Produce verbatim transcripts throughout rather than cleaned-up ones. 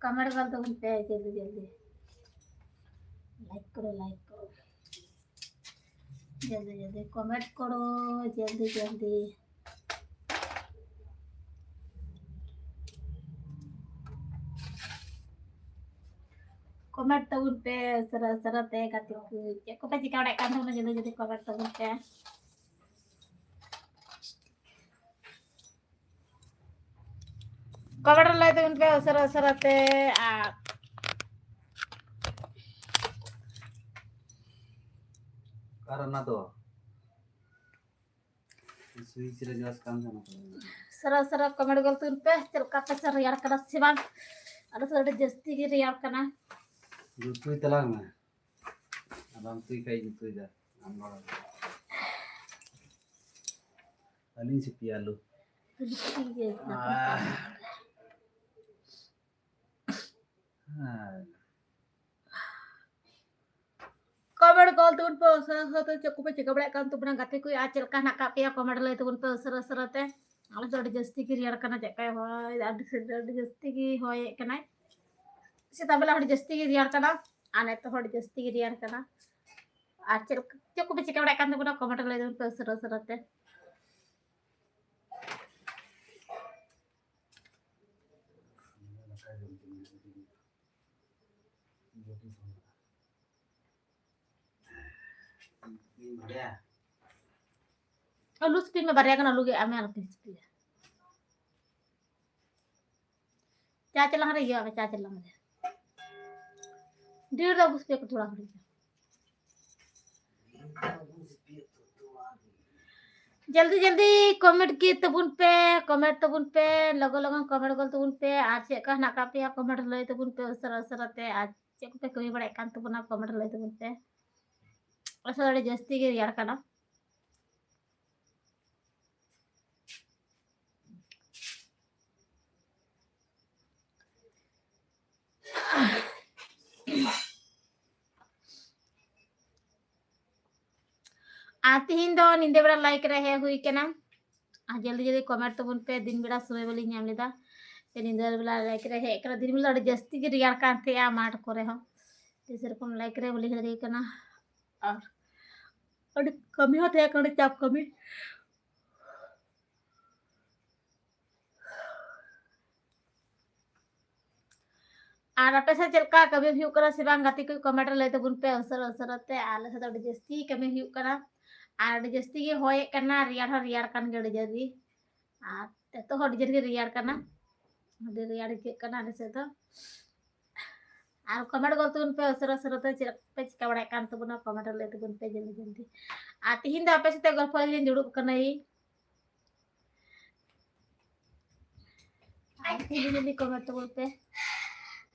Comment ᱜᱚᱞ ᱛᱟᱵᱚᱱ ᱯᱮ ᱡᱚᱞᱫᱤ ᱡᱚᱞᱫᱤ᱾ ᱞᱟᱭᱤᱠ ᱠᱚᱨᱚ, ᱞᱟᱭᱤᱠ ᱠᱚᱨᱚ, ᱡᱚᱞᱫᱤ ᱡᱚᱞᱫᱤ ᱠᱚᱢᱮᱱᱴ ᱠᱚᱨᱚ, ᱡᱚᱞᱫᱤ ᱡᱚᱞᱫᱤ᱾ ᱠᱚᱢᱮᱱᱴ ᱛᱟᱵᱚᱱ ᱯᱮ ᱩᱥᱟᱹᱨᱟ ᱩᱥᱟᱹᱨᱟ ᱛᱮ ᱜᱟᱛᱮ ᱠᱚ᱾ ᱪᱮᱫ ᱠᱚᱯᱮ ᱪᱤᱠᱟ ᱵᱟᱲᱟᱭᱮᱫ ᱠᱟᱱ ᱛᱟᱵᱚᱱᱟ, ᱡᱚᱞᱫᱤ ᱡᱚᱞᱫᱤ ᱠᱚᱢᱮᱱᱴ ᱛᱟᱵᱚᱱ ᱯᱮ᱾ ᱠᱚᱢᱮᱱᱴ ᱨᱮ ᱞᱟᱹᱭ ᱛᱟᱵᱚᱱ ᱯᱮ ᱩᱥᱟᱹᱨᱟ ᱩᱥᱟᱹᱨᱟ ᱛᱮ᱾ ᱟᱨ ᱟᱨ ᱚᱱᱟ ᱫᱚ ᱥᱩᱭᱤᱪ ᱨᱮ ᱡᱚᱥ ᱠᱟᱱ ᱛᱟᱦᱮᱱᱟ᱾ ᱩᱥᱟᱹᱨᱟ ᱩᱥᱟᱹᱨᱟ ᱠᱚᱢᱮᱱᱴ ᱜᱚᱞ ᱛᱟᱵᱚᱱ ᱯᱮ, ᱪᱮᱫ ᱞᱮᱠᱟ ᱯᱮ ᱥᱮ ᱨᱮᱭᱟᱲ ᱠᱟᱱᱟ ᱥᱮ ᱵᱟᱝ? ᱟᱞᱮ ᱥᱮᱫ ᱟᱹᱰᱤ ᱡᱟᱹᱥᱛᱤ ᱜᱮ ᱨᱮᱭᱟᱲ ᱠᱟᱱᱟ᱾ ᱡᱩᱛᱩᱭ ᱛᱟᱞᱟᱝ ᱢᱮ᱾ ᱟᱨ ᱵᱟᱢ ᱛᱩᱭ ᱠᱷᱟᱡ ᱤᱧ ᱛᱩᱭᱫᱟ᱾ ᱟᱢ ᱵᱟᱲᱟ ᱠᱟᱛᱮ᱾ ᱟᱹᱞᱤᱧ ᱥᱤᱯᱤᱭᱟ ᱟᱹᱞᱩ᱾ ᱟᱹᱞᱩ ᱥᱤᱯᱤ ᱜᱮ᱾ ᱟᱦ᱾ ᱦᱮᱸ᱾ ᱠᱚᱢᱮᱱᱴ ᱜᱚᱞ ᱛᱟᱵᱚᱱ ᱯᱮ ᱩᱥᱟᱹᱨᱟ ᱩᱥᱟᱹᱨᱟ ᱛᱮ, ᱪᱮᱫ ᱠᱚᱯᱮ ᱪᱤᱠᱟᱹ ᱵᱟᱲᱟᱭᱮᱫ ᱠᱟᱱ ᱛᱟᱵᱚᱱᱟ ᱜᱟᱛᱮ ᱠᱚ, ᱟᱨ ᱪᱮᱫ ᱞᱮᱠᱟ ᱦᱮᱱᱟᱜ ᱟᱠᱟᱫ ᱯᱮᱭᱟ ᱠᱚᱢᱮᱱᱴ ᱞᱟᱹᱭ ᱛᱟᱵᱚᱱ ᱯᱮ ᱩᱥᱟᱹᱨᱟ ᱩᱥᱟᱹᱨᱟ ᱛᱮ᱾ ᱟᱞᱮ ᱫᱚ ᱟᱹᱰᱤ ᱡᱟᱹᱥᱛᱤ ᱜᱮ ᱨᱮᱭᱟᱲ ᱠᱟᱱᱟ, ᱪᱮᱫ ᱞᱮᱠᱟᱭ ᱦᱚᱭ, ᱟᱹᱰᱤ ᱥᱮ-, ᱟᱹᱰᱤ ᱡᱟᱹᱥᱛᱤ ᱜᱮ ᱦᱚᱭᱮᱫ ᱠᱟᱱᱟᱭ᱾ ᱥᱮᱛᱟᱜ ᱵᱮᱞᱟ ᱟᱹᱰᱤ ᱡᱟᱹᱥᱛᱤ ᱜᱮ ᱨᱮᱭᱟᱲ ᱠᱟᱱᱟ, ᱟᱨ ᱱᱤᱛᱚᱜ ᱦᱚᱸ ᱟᱹᱰᱤ ᱡᱟᱹᱥᱛᱤ ᱜᱮ ᱨᱮᱭᱟᱲ ᱠᱟᱱᱟ᱾ ᱟᱨ ᱪᱮᱫ ᱞᱮᱠᱟ, ᱪᱮᱫ ᱠᱚᱯᱮ ᱪᱤᱠᱟᱹ ᱵᱟᱲᱟᱭᱮᱫ ᱠᱟᱱ ᱛᱟᱵᱚᱱᱟ ᱠᱚᱢᱮᱱᱴ ᱨᱮ ᱞᱟᱹᱭ ᱛᱟᱵᱚᱱ ᱯᱮ ᱩᱥᱟᱹᱨᱟ ᱩᱥᱟᱹᱨᱟ ᱛᱮ᱾ ᱟᱹᱞᱩ ᱥᱤᱯᱤ ᱢᱮ, ᱵᱟᱨᱭᱟ ᱜᱟᱱ ᱟᱹᱞᱩ ᱜᱮᱫ ᱟᱜ ᱢᱮ, ᱟᱨ ᱛᱤᱧ ᱥᱤᱯᱤᱭᱟ᱾ ᱪᱟ ᱪᱮᱞᱟᱝ ᱨᱮ ᱤᱭᱟᱹ ᱟᱜ ᱢᱮ, ᱪᱟ ᱪᱮᱞᱟᱝ ᱨᱮ᱾ ᱰᱷᱮᱨ ᱫᱚ ᱟᱹᱞᱩ ᱥᱤᱯᱤᱭᱟ ᱠᱚ, ᱛᱷᱚᱲᱟ ᱜᱷᱟᱹᱲᱤᱡ ᱫᱚ᱾ ᱡᱚᱞᱫᱤ ᱡᱚᱞᱫᱤ ᱠᱚᱢᱮᱱᱴ ᱠᱮᱫ ᱛᱟᱵᱚᱱ ᱯᱮ, ᱠᱚᱢᱮᱱᱴ ᱛᱟᱵᱚᱱ ᱯᱮ, ᱞᱚᱜᱚᱱ ᱞᱚᱜᱚᱱ ᱠᱚᱢᱮᱱᱴ ᱜᱚᱞ ᱛᱟᱵᱚᱱ ᱯᱮ᱾ ᱟᱨ ᱪᱮᱫ ᱞᱮᱠᱟ ᱦᱮᱱᱟᱜ ᱟᱠᱟᱫ ᱯᱮᱭᱟ ᱠᱚᱢᱮᱱᱴ ᱞᱟᱹᱭ ᱛᱟᱵᱚᱱ ᱯᱮ ᱩᱥᱟᱹᱨᱟ ᱩᱥᱟᱹᱨᱟ ᱛᱮ᱾ ᱟᱨ ᱪᱮᱫ ᱠᱚᱯᱮ ᱠᱟᱹᱢᱤ ᱵᱟᱲᱟᱭᱮᱫ ᱠᱟᱱ ᱛᱟᱵᱚᱱᱟ ᱠᱚᱢᱮᱱᱴ ᱞᱟᱹᱭ ᱛᱟᱵᱚᱱ ᱯᱮ᱾ ᱟᱥᱚᱞ ᱟᱹᱰᱤ ᱡᱟᱹᱥᱛᱤ ᱜᱮ ᱨᱮᱭᱟᱲ ᱠᱟᱱᱟ᱾ ᱟᱨ ᱛᱤᱦᱤᱧ ᱫᱚ ᱧᱤᱫᱟᱹ ᱵᱮᱲᱟ ᱞᱟᱭᱤᱠ ᱨᱮ ᱦᱮᱡ ᱦᱩᱭ ᱠᱟᱱᱟ᱾ ᱟᱨ ᱡᱚᱞᱫᱤ ᱡᱚᱞᱫᱤ ᱠᱚᱢᱮᱱᱴ ᱛᱟᱵᱚᱱ ᱯᱮ, ᱫᱤᱱ ᱵᱮᱲᱟ ᱥᱚᱢᱚᱭ ᱵᱟᱹᱞᱤᱧ ᱧᱟᱢ ᱞᱮᱫᱟ᱾ ᱛᱮ ᱧᱤᱫᱟᱹ ᱵᱮᱲᱟ ᱞᱟᱭᱤᱠ ᱨᱮ ᱦᱮᱡ ᱠᱟᱱᱟ᱾ ᱫᱤᱱ ᱵᱮᱲᱟ ᱟᱹᱰᱤ ᱡᱟᱹᱥᱛᱤ ᱜᱮ ᱨᱮᱭᱟᱲ ᱠᱟᱱ ᱛᱟᱦᱮᱸᱜᱼᱟ ᱢᱟᱴᱷ ᱠᱚᱨᱮ ᱦᱚᱸ᱾ ᱛᱮ ᱥᱮᱨᱚᱠᱚᱢ ᱞᱟᱭᱤᱠ ᱨᱮ ᱵᱟᱹᱞᱤᱧ ᱦᱮᱡ ᱫᱟᱲᱮ ᱠᱟᱱᱟ᱾ ᱟᱨ ᱟᱹᱰᱤ ᱠᱟᱹᱢᱤ ᱦᱚᱸ ᱛᱟᱦᱮᱸ ᱠᱟᱱᱟ, ᱟᱹᱰᱤ ᱪᱟᱯ ᱠᱟᱹᱢᱤ᱾ ᱟᱨ ᱟᱯᱮ ᱥᱮᱫ ᱪᱮᱫ ᱞᱮᱠᱟ ᱠᱟᱹᱢᱤ ᱦᱩᱭᱩᱜ ᱠᱟᱱᱟ ᱥᱮ ᱵᱟᱝ? ᱜᱟᱛᱮ ᱠᱚ ᱠᱚᱢᱮᱱᱴ ᱨᱮ ᱞᱟᱹᱭ ᱛᱟᱵᱚᱱ ᱯᱮ ᱩᱥᱟᱹᱨᱟ ᱩᱥᱟᱹᱨᱟ ᱛᱮ᱾ ᱟᱞᱮ ᱥᱮᱫ ᱫᱚ ᱟᱹᱰᱤ ᱡᱟᱹᱥᱛᱤ ᱠᱟᱹᱢᱤ ᱦᱩᱭᱩᱜ ᱠᱟᱱᱟ ᱟᱨ ᱟᱹᱰᱤ ᱡᱟᱹᱥᱛᱤ ᱜᱮ ᱦᱚᱭᱮᱫ ᱠᱟᱱᱟ, ᱨᱮᱭᱟᱲ ᱦᱚᱸ ᱨᱮᱭᱟᱲ ᱠᱟᱱ ᱜᱮᱭᱟ ᱟᱹᱰᱤ ᱡᱳᱨ ᱜᱮ᱾ ᱟᱨ ᱱᱤᱛᱚᱜ ᱦᱚᱸ ᱟᱹᱰᱤ ᱡᱳᱨ ᱜᱮ ᱨᱮᱭᱟᱲ ᱠᱟᱱᱟ, ᱟᱹᱰᱤ ᱨᱮᱭᱟᱲ ᱟᱹᱭᱠᱟᱹᱜ ᱠᱟᱱᱟ ᱟᱞᱮ ᱥᱮᱫ ᱫᱚ᱾ ᱟᱨ ᱠᱚᱢᱮᱱᱴ ᱜᱚᱞ ᱛᱟᱵᱚᱱ ᱯᱮ ᱩᱥᱟᱹᱨᱟ ᱩᱥᱟᱹᱨᱟ ᱛᱮ, ᱪᱮᱫ ᱯᱮ ᱪᱤᱠᱟ ᱵᱟᱲᱟᱭᱮᱫ ᱠᱟᱱ ᱛᱟᱵᱚᱱᱟ ᱠᱚᱢᱮᱱᱴ ᱨᱮ ᱞᱟᱹᱭ ᱛᱟᱵᱚᱱ ᱯᱮ ᱡᱚᱞᱫᱤ ᱡᱚᱞᱫᱤ᱾ ᱟᱨ ᱛᱤᱦᱤᱧ ᱫᱚ ᱟᱯᱮ ᱥᱟᱛᱮ ᱜᱚᱞᱯᱚ ᱞᱟᱹᱜᱤᱫ ᱤᱧ ᱫᱩᱲᱩᱵ ᱠᱟᱱᱟᱭᱤᱧ᱾ ᱟᱨ ᱡᱚᱞᱫᱤ ᱡᱚᱞᱫᱤ ᱠᱚᱢᱮᱱᱴ ᱛᱟᱵᱚᱱ ᱯᱮ᱾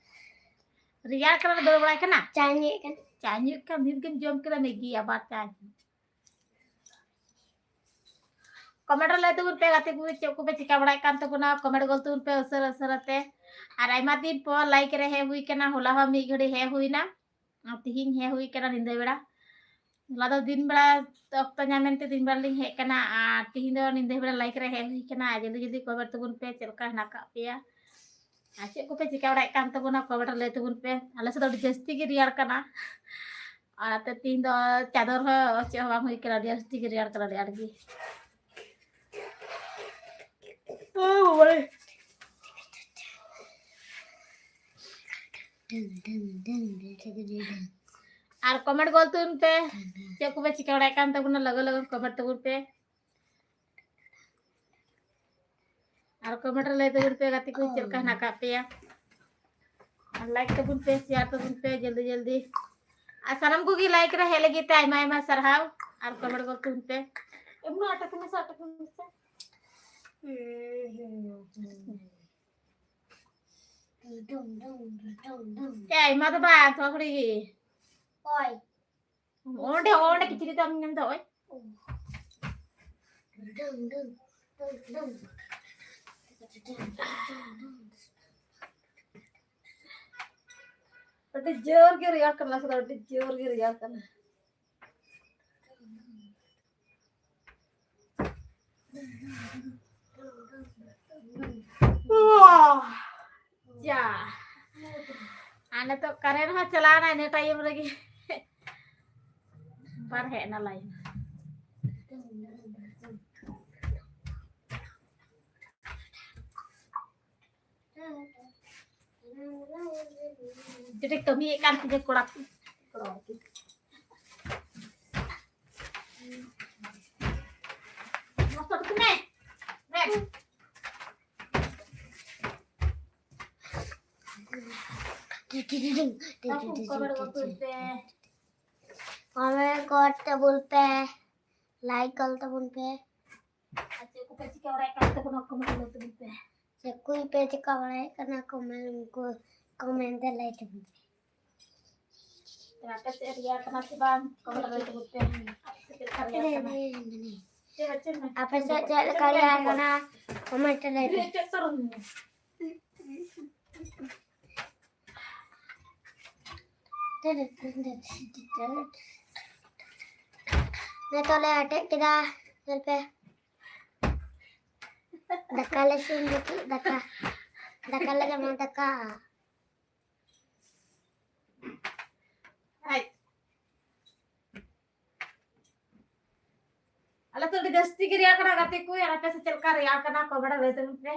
ᱨᱮᱭᱟᱲ ᱠᱟᱱᱟ, ᱫᱟᱹᱲ ᱵᱟᱲᱟᱭ ᱠᱟᱱᱟ᱾ ᱪᱟ ᱧᱩᱭᱮᱫ ᱠᱟᱱᱟ᱾ ᱪᱟ ᱧᱩᱭᱮᱫ ᱠᱟᱱ, ᱱᱤᱛ ᱜᱮᱢ ᱡᱚᱢ ᱠᱮᱫᱟ ᱢᱮᱜᱤ, ᱟᱵᱟᱨ ᱪᱟ ᱧᱩ᱾ ᱠᱚᱢᱮᱱᱴ ᱨᱮ ᱞᱟᱹᱭ ᱛᱟᱵᱚᱱ ᱯᱮ ᱜᱟᱛᱮ ᱠᱚ, ᱪᱮᱫ ᱠᱚᱯᱮ ᱪᱤᱠᱟ ᱵᱟᱲᱟᱭᱮᱫ ᱠᱟᱱ ᱛᱟᱵᱚᱱᱟ, ᱠᱚᱢᱮᱱᱴ ᱜᱚᱞ ᱛᱟᱵᱚᱱ ᱯᱮ ᱩᱥᱟᱹᱨᱟ ᱩᱥᱟᱹᱨᱟ ᱛᱮ᱾ ᱟᱨ ᱟᱭᱢᱟ ᱫᱤᱱ ᱯᱚᱨ ᱞᱟᱭᱤᱠ ᱨᱮ ᱦᱮᱡ ᱦᱩᱭ ᱠᱟᱱᱟ, ᱦᱚᱞᱟ ᱦᱚᱸ ᱢᱤᱫ ᱜᱷᱟᱹᱲᱤ ᱦᱮᱡ ᱦᱩᱭᱱᱟ, ᱟᱨ ᱛᱤᱦᱤᱧ ᱦᱮᱡ ᱦᱩᱭ ᱠᱟᱱᱟ ᱧᱤᱫᱟᱹ ᱵᱮᱲᱟ᱾ ᱦᱚᱞᱟ ᱫᱚ ᱫᱤᱱ ᱵᱮᱲᱟ ᱚᱠᱛᱚ ᱧᱟᱢ ᱮᱱᱛᱮ ᱫᱤᱱ ᱵᱮᱲᱟ ᱞᱤᱧ ᱦᱮᱡ ᱠᱟᱱᱟ, ᱟᱨ ᱛᱤᱦᱤᱧ ᱫᱚ ᱧᱤᱫᱟᱹ ᱵᱮᱲᱟ ᱞᱟᱭᱤᱠ ᱨᱮ ᱦᱮᱡ ᱦᱩᱭ ᱠᱟᱱᱟ᱾ ᱟᱨ ᱡᱚᱞᱫᱤ ᱡᱚᱞᱫᱤ ᱠᱚᱢᱮᱱᱴ ᱛᱟᱵᱚᱱ ᱯᱮ ᱪᱮᱫ ᱞᱮᱠᱟ ᱦᱮᱱᱟᱜ ᱟᱠᱟᱫ ᱯᱮᱭᱟ ᱟᱨ ᱪᱮᱫ ᱠᱚᱯᱮ ᱪᱤᱠᱟ ᱵᱟᱲᱟᱭᱮᱫ ᱠᱟᱱ ᱛᱟᱵᱚᱱᱟ, ᱠᱚᱢᱮᱱᱴ ᱨᱮ ᱞᱟᱹᱭ ᱛᱟᱵᱚᱱ ᱯᱮ᱾ ᱟᱞᱮ ᱥᱮᱫ ᱫᱚ ᱟᱹᱰᱤ ᱡᱟᱹᱥᱛᱤ ᱜᱮ ᱨᱮᱭᱟᱲ ᱠᱟᱱᱟ, ᱟᱨ ᱛᱮ ᱛᱤᱦᱤᱧ ᱫᱚ ᱪᱟᱫᱚᱨ ᱦᱚᱸ ᱪᱮᱫ ᱦᱚᱸ ᱵᱟᱝ ᱦᱩᱭ ᱠᱟᱱᱟ, ᱟᱹᱰᱤ ᱡᱟᱹᱥᱛᱤ ᱜᱮ ᱨᱮᱭᱟᱲ ᱠᱟᱱᱟ, ᱟᱹᱰᱤ ᱟᱸᱴ ᱜᱮ᱾ ᱳ ᱵᱟᱵᱟᱨᱮ᱾ ᱟᱨ ᱠᱚᱢᱮᱱᱴ ᱜᱚᱞ ᱛᱟᱵᱚᱱ ᱯᱮ, ᱪᱮᱫ ᱠᱚᱯᱮ ᱪᱤᱠᱟ ᱵᱟᱲᱟᱭᱮᱫ ᱠᱟᱱ ᱛᱟᱵᱚᱱᱟ, ᱞᱚᱜᱚᱱ ᱞᱚᱜᱚᱱ ᱠᱚᱢᱮᱱᱴ ᱛᱟᱵᱚᱱ ᱯᱮ᱾ ᱟᱨ ᱠᱚᱢᱮᱱᱴ ᱨᱮ ᱞᱟᱹᱭ ᱛᱟᱵᱚᱱ ᱯᱮ ᱜᱟᱛᱮ ᱠᱚ ᱪᱮᱫ ᱞᱮᱠᱟ ᱦᱮᱱᱟᱜ ᱟᱠᱟᱫ ᱯᱮᱭᱟ᱾ ᱟᱨ ᱞᱟᱭᱤᱠ ᱛᱟᱵᱚᱱ ᱯᱮ, ᱥᱮᱭᱟᱨ ᱛᱟᱵᱚᱱ ᱯᱮ ᱡᱚᱞᱫᱤ ᱡᱚᱞᱫᱤ᱾ ᱟᱨ ᱥᱟᱱᱟᱢ ᱠᱚᱜᱮ ᱞᱟᱭᱤᱠ ᱨᱮ ᱦᱮᱡ ᱞᱟᱹᱜᱤᱫ ᱛᱮ ᱟᱭᱢᱟ ᱟᱭᱢᱟ ᱥᱟᱨᱦᱟᱣ᱾ ᱟᱨ ᱠᱚᱢᱮᱱᱴ ᱜᱚᱞ ᱛᱟᱵᱚᱱ ᱯᱮ᱾ ᱮᱢᱱᱟ ᱟᱴᱟ ᱠᱚ ᱢᱮᱥᱟ, ᱟᱴᱟ ᱠᱚ ᱢᱮᱥᱟ᱾ ᱰᱩᱢ, ᱰᱩᱢ, ᱰᱩᱢ, ᱰᱩᱢ᱾ ᱮ, ᱟᱭᱢᱟ ᱫᱚ ᱵᱟᱝ, ᱛᱷᱚᱲᱟ ᱛᱷᱚᱲᱤ ᱜᱮ᱾ ᱦᱳᱭ᱾ ᱚᱸᱰᱮ, ᱚᱸᱰᱮ ᱠᱤᱪᱨᱤᱡ ᱫᱚ ᱟᱢ ᱧᱟᱢ ᱫᱟ, ᱳᱭ᱾ ᱰᱩᱢ, ᱰᱩᱢ, ᱰᱩᱢ, ᱰᱩᱢ᱾ ᱟᱹᱰᱤ ᱡᱳᱨ ᱜᱮ ᱨᱮᱭᱟᱲ ᱠᱟᱱᱟ, ᱟᱹᱰᱤ ᱡᱳᱨ ᱜᱮ ᱨᱮᱭᱟᱲ ᱠᱟᱱᱟ᱾ ᱡᱟ᱾ ᱟᱨ ᱱᱤᱛᱚᱜ ᱠᱟᱨᱮᱱᱴ ᱦᱚᱸ ᱪᱟᱞᱟᱣᱱᱟ ᱤᱱᱟᱹ ᱴᱟᱭᱤᱢ ᱨᱮᱜᱮ᱾ ᱵᱟᱨ ᱦᱮᱡ ᱮᱱᱟ ᱞᱟᱭᱤᱱ᱾ ᱡᱮᱴᱟ ᱠᱟᱹᱢᱤᱭᱮᱫ ᱠᱟᱱ ᱛᱤᱧᱟᱹ ᱠᱚᱲᱟ ᱠᱚ᱾ ᱠᱚᱲᱟ ᱠᱚ᱾ ᱱᱚᱥᱴᱚ ᱠᱟᱛᱮ ᱢᱮ᱾ ᱢᱮ᱾ ᱠᱚᱢᱮᱱᱴ ᱜᱚᱫ ᱛᱟᱵᱚᱱ ᱯᱮ᱾ ᱠᱚᱢᱮᱱᱴ ᱜᱚᱫ ᱛᱟᱵᱚᱱ ᱯᱮ᱾ ᱞᱟᱭᱤᱠ ᱜᱚᱫ ᱛᱟᱵᱚᱱ ᱯᱮ᱾ ᱟᱨ ᱪᱮᱫ ᱠᱚᱯᱮ ᱪᱤᱠᱟᱹ ᱵᱟᱲᱟᱭᱮᱫ ᱠᱟᱱ ᱛᱟᱵᱚᱱᱟ, ᱠᱚᱢᱮᱱᱴ ᱞᱟᱹᱭ ᱛᱟᱵᱚᱱ ᱯᱮ᱾ ᱪᱮᱫ ᱠᱚᱯᱮ ᱪᱤᱠᱟᱹ ᱵᱟᱲᱟᱭᱮᱫ ᱠᱟᱱᱟ, ᱠᱚᱢᱮᱱᱴ ᱠᱚ, ᱠᱚᱢᱮᱱᱴ ᱨᱮ ᱞᱟᱹᱭ ᱛᱟᱵᱚᱱ ᱯᱮ᱾ ᱟᱯᱮ ᱥᱮᱫ ᱨᱮᱭᱟᱲ ᱠᱟᱱᱟ ᱥᱮ ᱵᱟᱝ? ᱠᱚᱢᱮᱱᱴ ᱨᱮ ᱞᱟᱹᱭ ᱛᱟᱵᱚᱱ ᱯᱮ᱾ ᱟᱯᱮ ᱥᱮᱫ ᱪᱮᱫ ᱞᱮᱠᱟ ᱨᱮᱭᱟᱲ ᱠᱟᱱᱟ? ᱪᱮᱫ ᱦᱚᱸ ᱵᱟᱝ᱾ ᱟᱯᱮ ᱥᱮᱫ ᱪᱮᱫ ᱞᱮᱠᱟ ᱨᱮᱭᱟᱲ ᱠᱟᱱᱟ? ᱠᱚᱢᱮᱱᱴ ᱨᱮ ᱞᱟᱹᱭ ᱯᱮ᱾ ᱱᱤᱛᱚᱜ ᱞᱮ ᱟᱴᱮᱫ ᱠᱮᱫᱟ, ᱧᱮᱞ ᱯᱮ᱾ ᱫᱟᱠᱟ ᱞᱮ ᱤᱥᱤᱱ ᱞᱟᱹᱜᱤᱫ, ᱫᱟᱠᱟ, ᱫᱟᱠᱟ ᱞᱮ ᱡᱚᱢᱟ, ᱫᱟᱠᱟ᱾ ᱟᱭ᱾ ᱟᱞᱮ ᱥᱮᱫ ᱟᱹᱰᱤ ᱡᱟᱹᱥᱛᱤ ᱜᱮ ᱨᱮᱭᱟᱲ ᱠᱟᱱᱟ ᱜᱟᱛᱮ ᱠᱚ, ᱟᱨ ᱟᱯᱮ ᱥᱮᱫ ᱪᱮᱫ ᱞᱮᱠᱟ ᱨᱮᱭᱟᱲ ᱠᱟᱱᱟ? ᱠᱚᱢᱮᱱᱴ ᱨᱮ ᱞᱟᱹᱭ ᱛᱟᱵᱚᱱ ᱯᱮ᱾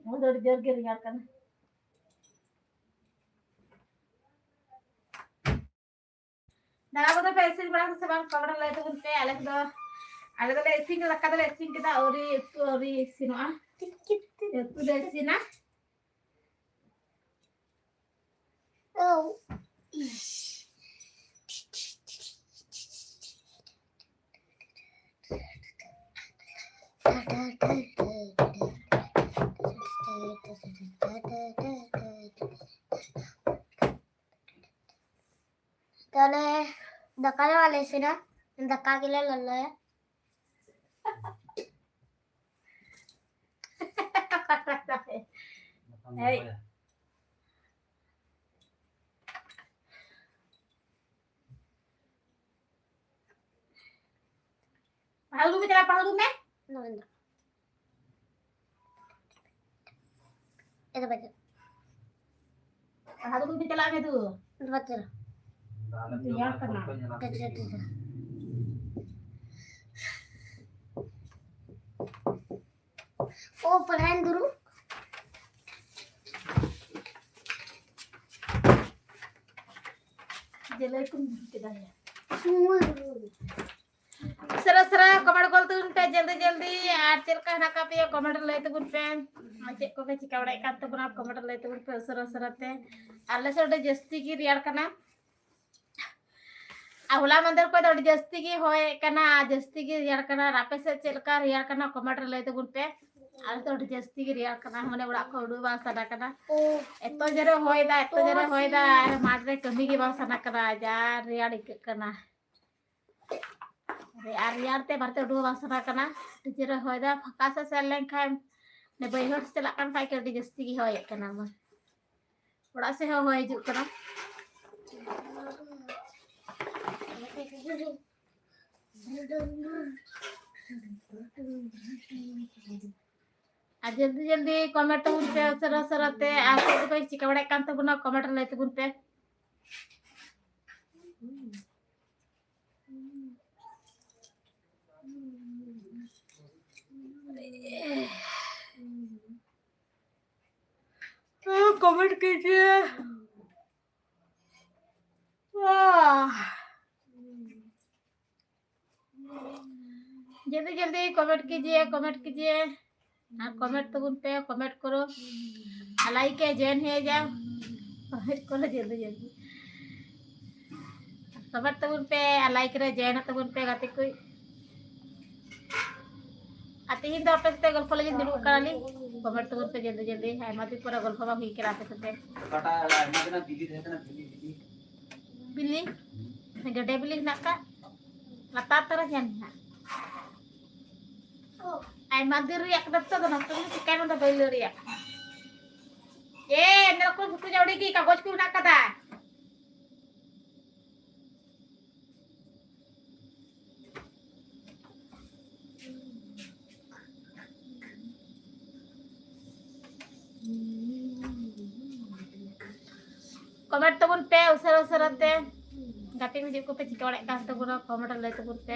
ᱱᱚᱛᱮ ᱫᱚ ᱟᱹᱰᱤ ᱡᱳᱨ ᱜᱮ ᱨᱮᱭᱟᱲ ᱠᱟᱱᱟ᱾ ᱫᱟᱠᱟ ᱠᱚᱫᱚ ᱯᱮ ᱤᱥᱤᱱ ᱵᱟᱲᱟ ᱠᱮᱫᱟ ᱥᱮ ᱵᱟᱝ? ᱠᱚᱢᱮᱱᱴ ᱨᱮ ᱞᱟᱹᱭ ᱛᱟᱵᱚᱱ ᱯᱮ᱾ ᱟᱞᱮ ᱫᱚ, ᱟᱞᱮ ᱫᱚᱞᱮ ᱤᱥᱤᱱ ᱠᱮᱫᱟ, ᱫᱟᱠᱟ ᱫᱚᱞᱮ ᱤᱥᱤᱱ ᱠᱮᱫᱟ, ᱟᱹᱣᱨᱤ, ᱩᱛᱩ ᱟᱹᱣᱨᱤ ᱤᱥᱤᱱᱚᱜᱼᱟ᱾ ᱩᱛᱩ ᱞᱮ ᱤᱥᱤᱱᱟ᱾ ᱛᱟᱦᱞᱮ ᱫᱟᱠᱟ ᱫᱚ ᱵᱟᱞᱮ ᱤᱥᱤᱱᱟ, ᱫᱟᱠᱟ ᱜᱮᱞᱮ ᱞᱚᱞᱚᱭᱟ᱾ ᱮᱭ᱾ ᱯᱟᱲᱦᱟᱣ ᱫᱩᱲᱩᱵ ᱢᱮ, ᱪᱟᱞᱟᱜ ᱯᱟᱲᱦᱟᱣ ᱫᱩᱲᱩᱵ ᱢᱮ᱾ ᱱᱚᱜᱼᱚᱭ ᱫᱚ᱾ ᱵᱟᱡᱮ᱾ ᱟᱫᱚ ᱫᱩ ᱪᱟᱞᱟᱜ ᱢᱮ ᱫᱩ᱾ ᱵᱟᱡᱮ᱾ ᱨᱮᱭᱟᱲ ᱠᱟᱱᱟ᱾ ᱴᱷᱤᱠ ᱜᱮᱭᱟ, ᱴᱷᱤᱠ ᱜᱮᱭᱟ᱾ ᱳ, ᱯᱟᱲᱦᱟᱣ ᱫᱩᱲᱩᱵ᱾ ᱡᱮᱞᱮ ᱠᱚᱢ ᱫᱩᱲᱩᱵ ᱠᱮᱫᱟ ᱭᱟ᱾ ᱥᱩᱢᱩᱝ ᱫᱩᱲᱩᱵ᱾ ᱩᱥᱟᱹᱨᱟ ᱩᱥᱟᱹᱨᱟ comment ᱜᱚᱞ ᱛᱟᱵᱚᱱ ᱯᱮ, ᱡᱚᱞᱫᱤ ᱡᱚᱞᱫᱤ᱾ ᱟᱨ ᱪᱮᱫ ᱞᱮᱠᱟ ᱦᱮᱱᱟᱜ ᱟᱠᱟᱫ ᱯᱮᱭᱟ comment ᱨᱮ ᱞᱟᱹᱭ ᱛᱟᱵᱚᱱ ᱯᱮ᱾ ᱟᱨ ᱪᱮᱫ ᱠᱚᱯᱮ ᱪᱤᱠᱟ ᱵᱟᱲᱟᱭᱮᱫ ᱠᱟᱱ ᱛᱟᱵᱚᱱᱟ comment ᱨᱮ ᱞᱟᱹᱭ ᱛᱟᱵᱚᱱ ᱯᱮ ᱩᱥᱟᱹᱨᱟ ᱩᱥᱟᱹᱨᱟ ᱛᱮ᱾ ᱟᱞᱮ ᱥᱮᱫ ᱟᱹᱰᱤ ᱡᱟᱹᱥᱛᱤ ᱜᱮ ᱨᱮᱭᱟᱲ ᱠᱟᱱᱟ᱾ ᱟᱨ ᱦᱚᱞᱟ ᱢᱟᱦᱫᱮᱨ ᱠᱷᱚᱱ ᱫᱚ ᱟᱹᱰᱤ ᱡᱟᱹᱥᱛᱤ ᱜᱮ ᱦᱚᱭᱮᱫ ᱠᱟᱱᱟ, ᱟᱨ ᱡᱟᱹᱥᱛᱤ ᱜᱮ ᱨᱮᱭᱟᱲ ᱠᱟᱱᱟ᱾ ᱟᱨ ᱟᱯᱮ ᱥᱮᱫ ᱪᱮᱫ ᱞᱮᱠᱟ ᱨᱮᱭᱟᱲ ᱠᱟᱱᱟ comment ᱨᱮ ᱞᱟᱹᱭ ᱛᱟᱵᱚᱱ ᱯᱮ᱾ ᱟᱞᱮ ᱫᱚ ᱟᱹᱰᱤ ᱡᱟᱹᱥᱛᱤ ᱜᱮ ᱨᱮᱭᱟᱲ ᱠᱟᱱᱟ, ᱢᱟᱱᱮ ᱚᱲᱟᱜ ᱠᱷᱚᱱ ᱩᱰᱩᱠ ᱵᱟᱝ ᱥᱟᱱᱟ ᱠᱟᱱᱟ᱾ ᱮᱛᱚ ᱡᱳᱨᱮ ᱦᱚᱭ ᱫᱟ, ᱮᱛᱚ ᱡᱳᱨᱮ ᱦᱚᱭ ᱫᱟ, ᱟᱨ ᱢᱟᱴᱷ ᱨᱮ ᱠᱟᱹᱢᱤ ᱜᱮ ᱵᱟᱝ ᱥᱟᱱᱟ ᱠᱟᱱᱟ, ᱡᱟ ᱨᱮᱭᱟᱲ ᱟᱹᱭᱠᱟᱹᱜ ᱠᱟᱱᱟ᱾ ᱟᱨ ᱨᱮᱭᱟᱲ ᱛᱮ ᱵᱟᱨᱦᱮ ᱩᱰᱩᱠ ᱵᱟᱝ ᱥᱟᱱᱟ ᱠᱟᱱᱟ᱾ ᱟᱹᱰᱤ ᱡᱳᱨᱮ ᱦᱚᱭ ᱫᱟ, ᱯᱷᱟᱸᱠᱟ ᱥᱮᱫ ᱥᱮᱱ ᱞᱮᱱᱠᱷᱟᱱ, ᱵᱟᱹᱭᱦᱟᱹᱲ ᱥᱮᱫ ᱪᱟᱞᱟᱜ ᱠᱟᱱ ᱠᱷᱟᱡ ᱜᱮ ᱟᱹᱰᱤ ᱡᱟᱹᱥᱛᱤ ᱜᱮ ᱦᱚᱭᱮᱫ ᱠᱟᱱᱟ᱾ ᱚᱲᱟᱜ ᱥᱮᱫ ᱦᱚᱸ ᱦᱚᱭ ᱦᱤᱡᱩᱜ ᱠᱟᱱᱟ᱾ ᱟᱨ ᱡᱚᱞᱫᱤ ᱡᱚᱞᱫᱤ comment ᱛᱟᱵᱚᱱ ᱯᱮ ᱩᱥᱟᱹᱨᱟ ᱩᱥᱟᱹᱨᱟ ᱛᱮ᱾ ᱟᱨ ᱪᱮᱫ ᱠᱚᱯᱮ ᱪᱤᱠᱟᱹ ᱵᱟᱲᱟᱭᱮᱫ ᱠᱟᱱ ᱛᱟᱵᱚᱱᱟ comment ᱨᱮ ᱞᱟᱹᱭ ᱛᱟᱵᱚᱱ ᱯᱮ᱾ comment कीजिए। आह। जल्दी जल्दी comment कीजिए, comment कीजिए। हाँ, comment तो उन पे comment करो। लाइक है, जॉइन है जा। comment करो जल्दी जल्दी। comment तो उन पे, लाइक रे जॉइन तो उन पे गाते कोई। ᱟᱨ ᱛᱤᱦᱤᱧ ᱫᱚ ᱟᱯᱮ ᱥᱟᱛᱮ ᱜᱚᱞᱯᱚ ᱞᱟᱹᱜᱤᱫ ᱫᱩᱲᱩᱵ ᱠᱟᱱᱟᱞᱤᱧ᱾ comment ᱛᱟᱵᱚᱱ ᱯᱮ ᱡᱚᱞᱫᱤ ᱡᱚᱞᱫᱤ, ᱟᱭᱢᱟ ᱫᱤᱱ ᱯᱚᱨᱮ ᱜᱚᱞᱯᱚ ᱵᱟᱝ ᱦᱩᱭ ᱠᱟᱱᱟ ᱟᱯᱮ ᱥᱟᱛᱮ᱾ ᱚᱠᱟᱴᱟᱜ ᱟᱭᱢᱟ ᱫᱤᱱᱟᱜ ᱵᱤᱞᱤ ᱛᱟᱦᱮᱸ ᱠᱟᱱᱟ, ᱵᱤᱞᱤ, ᱵᱤᱞᱤ᱾ ᱵᱤᱞᱤ? ᱜᱮᱰᱮ ᱵᱤᱞᱤ ᱦᱮᱱᱟᱜ ᱠᱟᱜ? ᱞᱟᱛᱟᱨ ᱛᱟᱨᱟ ᱧᱮᱞ ᱢᱮ ᱦᱟᱸᱜ᱾ ᱟᱭᱢᱟ ᱫᱤᱱ ᱨᱮᱭᱟᱜ ᱠᱟᱱᱟ ᱛᱚ, ᱟᱫᱚ ᱱᱚᱛᱮ ᱫᱚ ᱪᱤᱠᱟᱹᱭ ᱢᱮ, ᱫᱚ ᱵᱟᱹᱧ ᱞᱟᱹᱭ ᱫᱟᱲᱮᱭᱟᱜ ᱠᱟᱱᱟ᱾ ᱮ, ᱮᱱ ᱨᱚᱠᱚᱢ ᱵᱷᱩᱛᱩ ᱡᱟᱹᱣᱲᱤ ᱜᱮ, ᱠᱟᱜᱚᱡᱽ ᱠᱚ ᱦᱮᱱᱟᱜ ᱠᱟᱫᱟ᱾ ᱠᱚᱢᱮᱱᱴ ᱛᱟᱵᱚᱱ ᱯᱮ ᱩᱥᱟᱹᱨᱟ ᱩᱥᱟᱹᱨᱟ ᱛᱮ᱾ ᱜᱟᱛᱮ ᱠᱚ ᱪᱮᱫ ᱠᱚᱯᱮ ᱪᱤᱠᱟᱹ ᱵᱟᱲᱟᱭᱮᱫ ᱠᱟᱱ ᱛᱟᱵᱚᱱᱟ, ᱠᱚᱢᱮᱱᱴ ᱨᱮ ᱞᱟᱹᱭ ᱛᱟᱵᱚᱱ ᱯᱮ᱾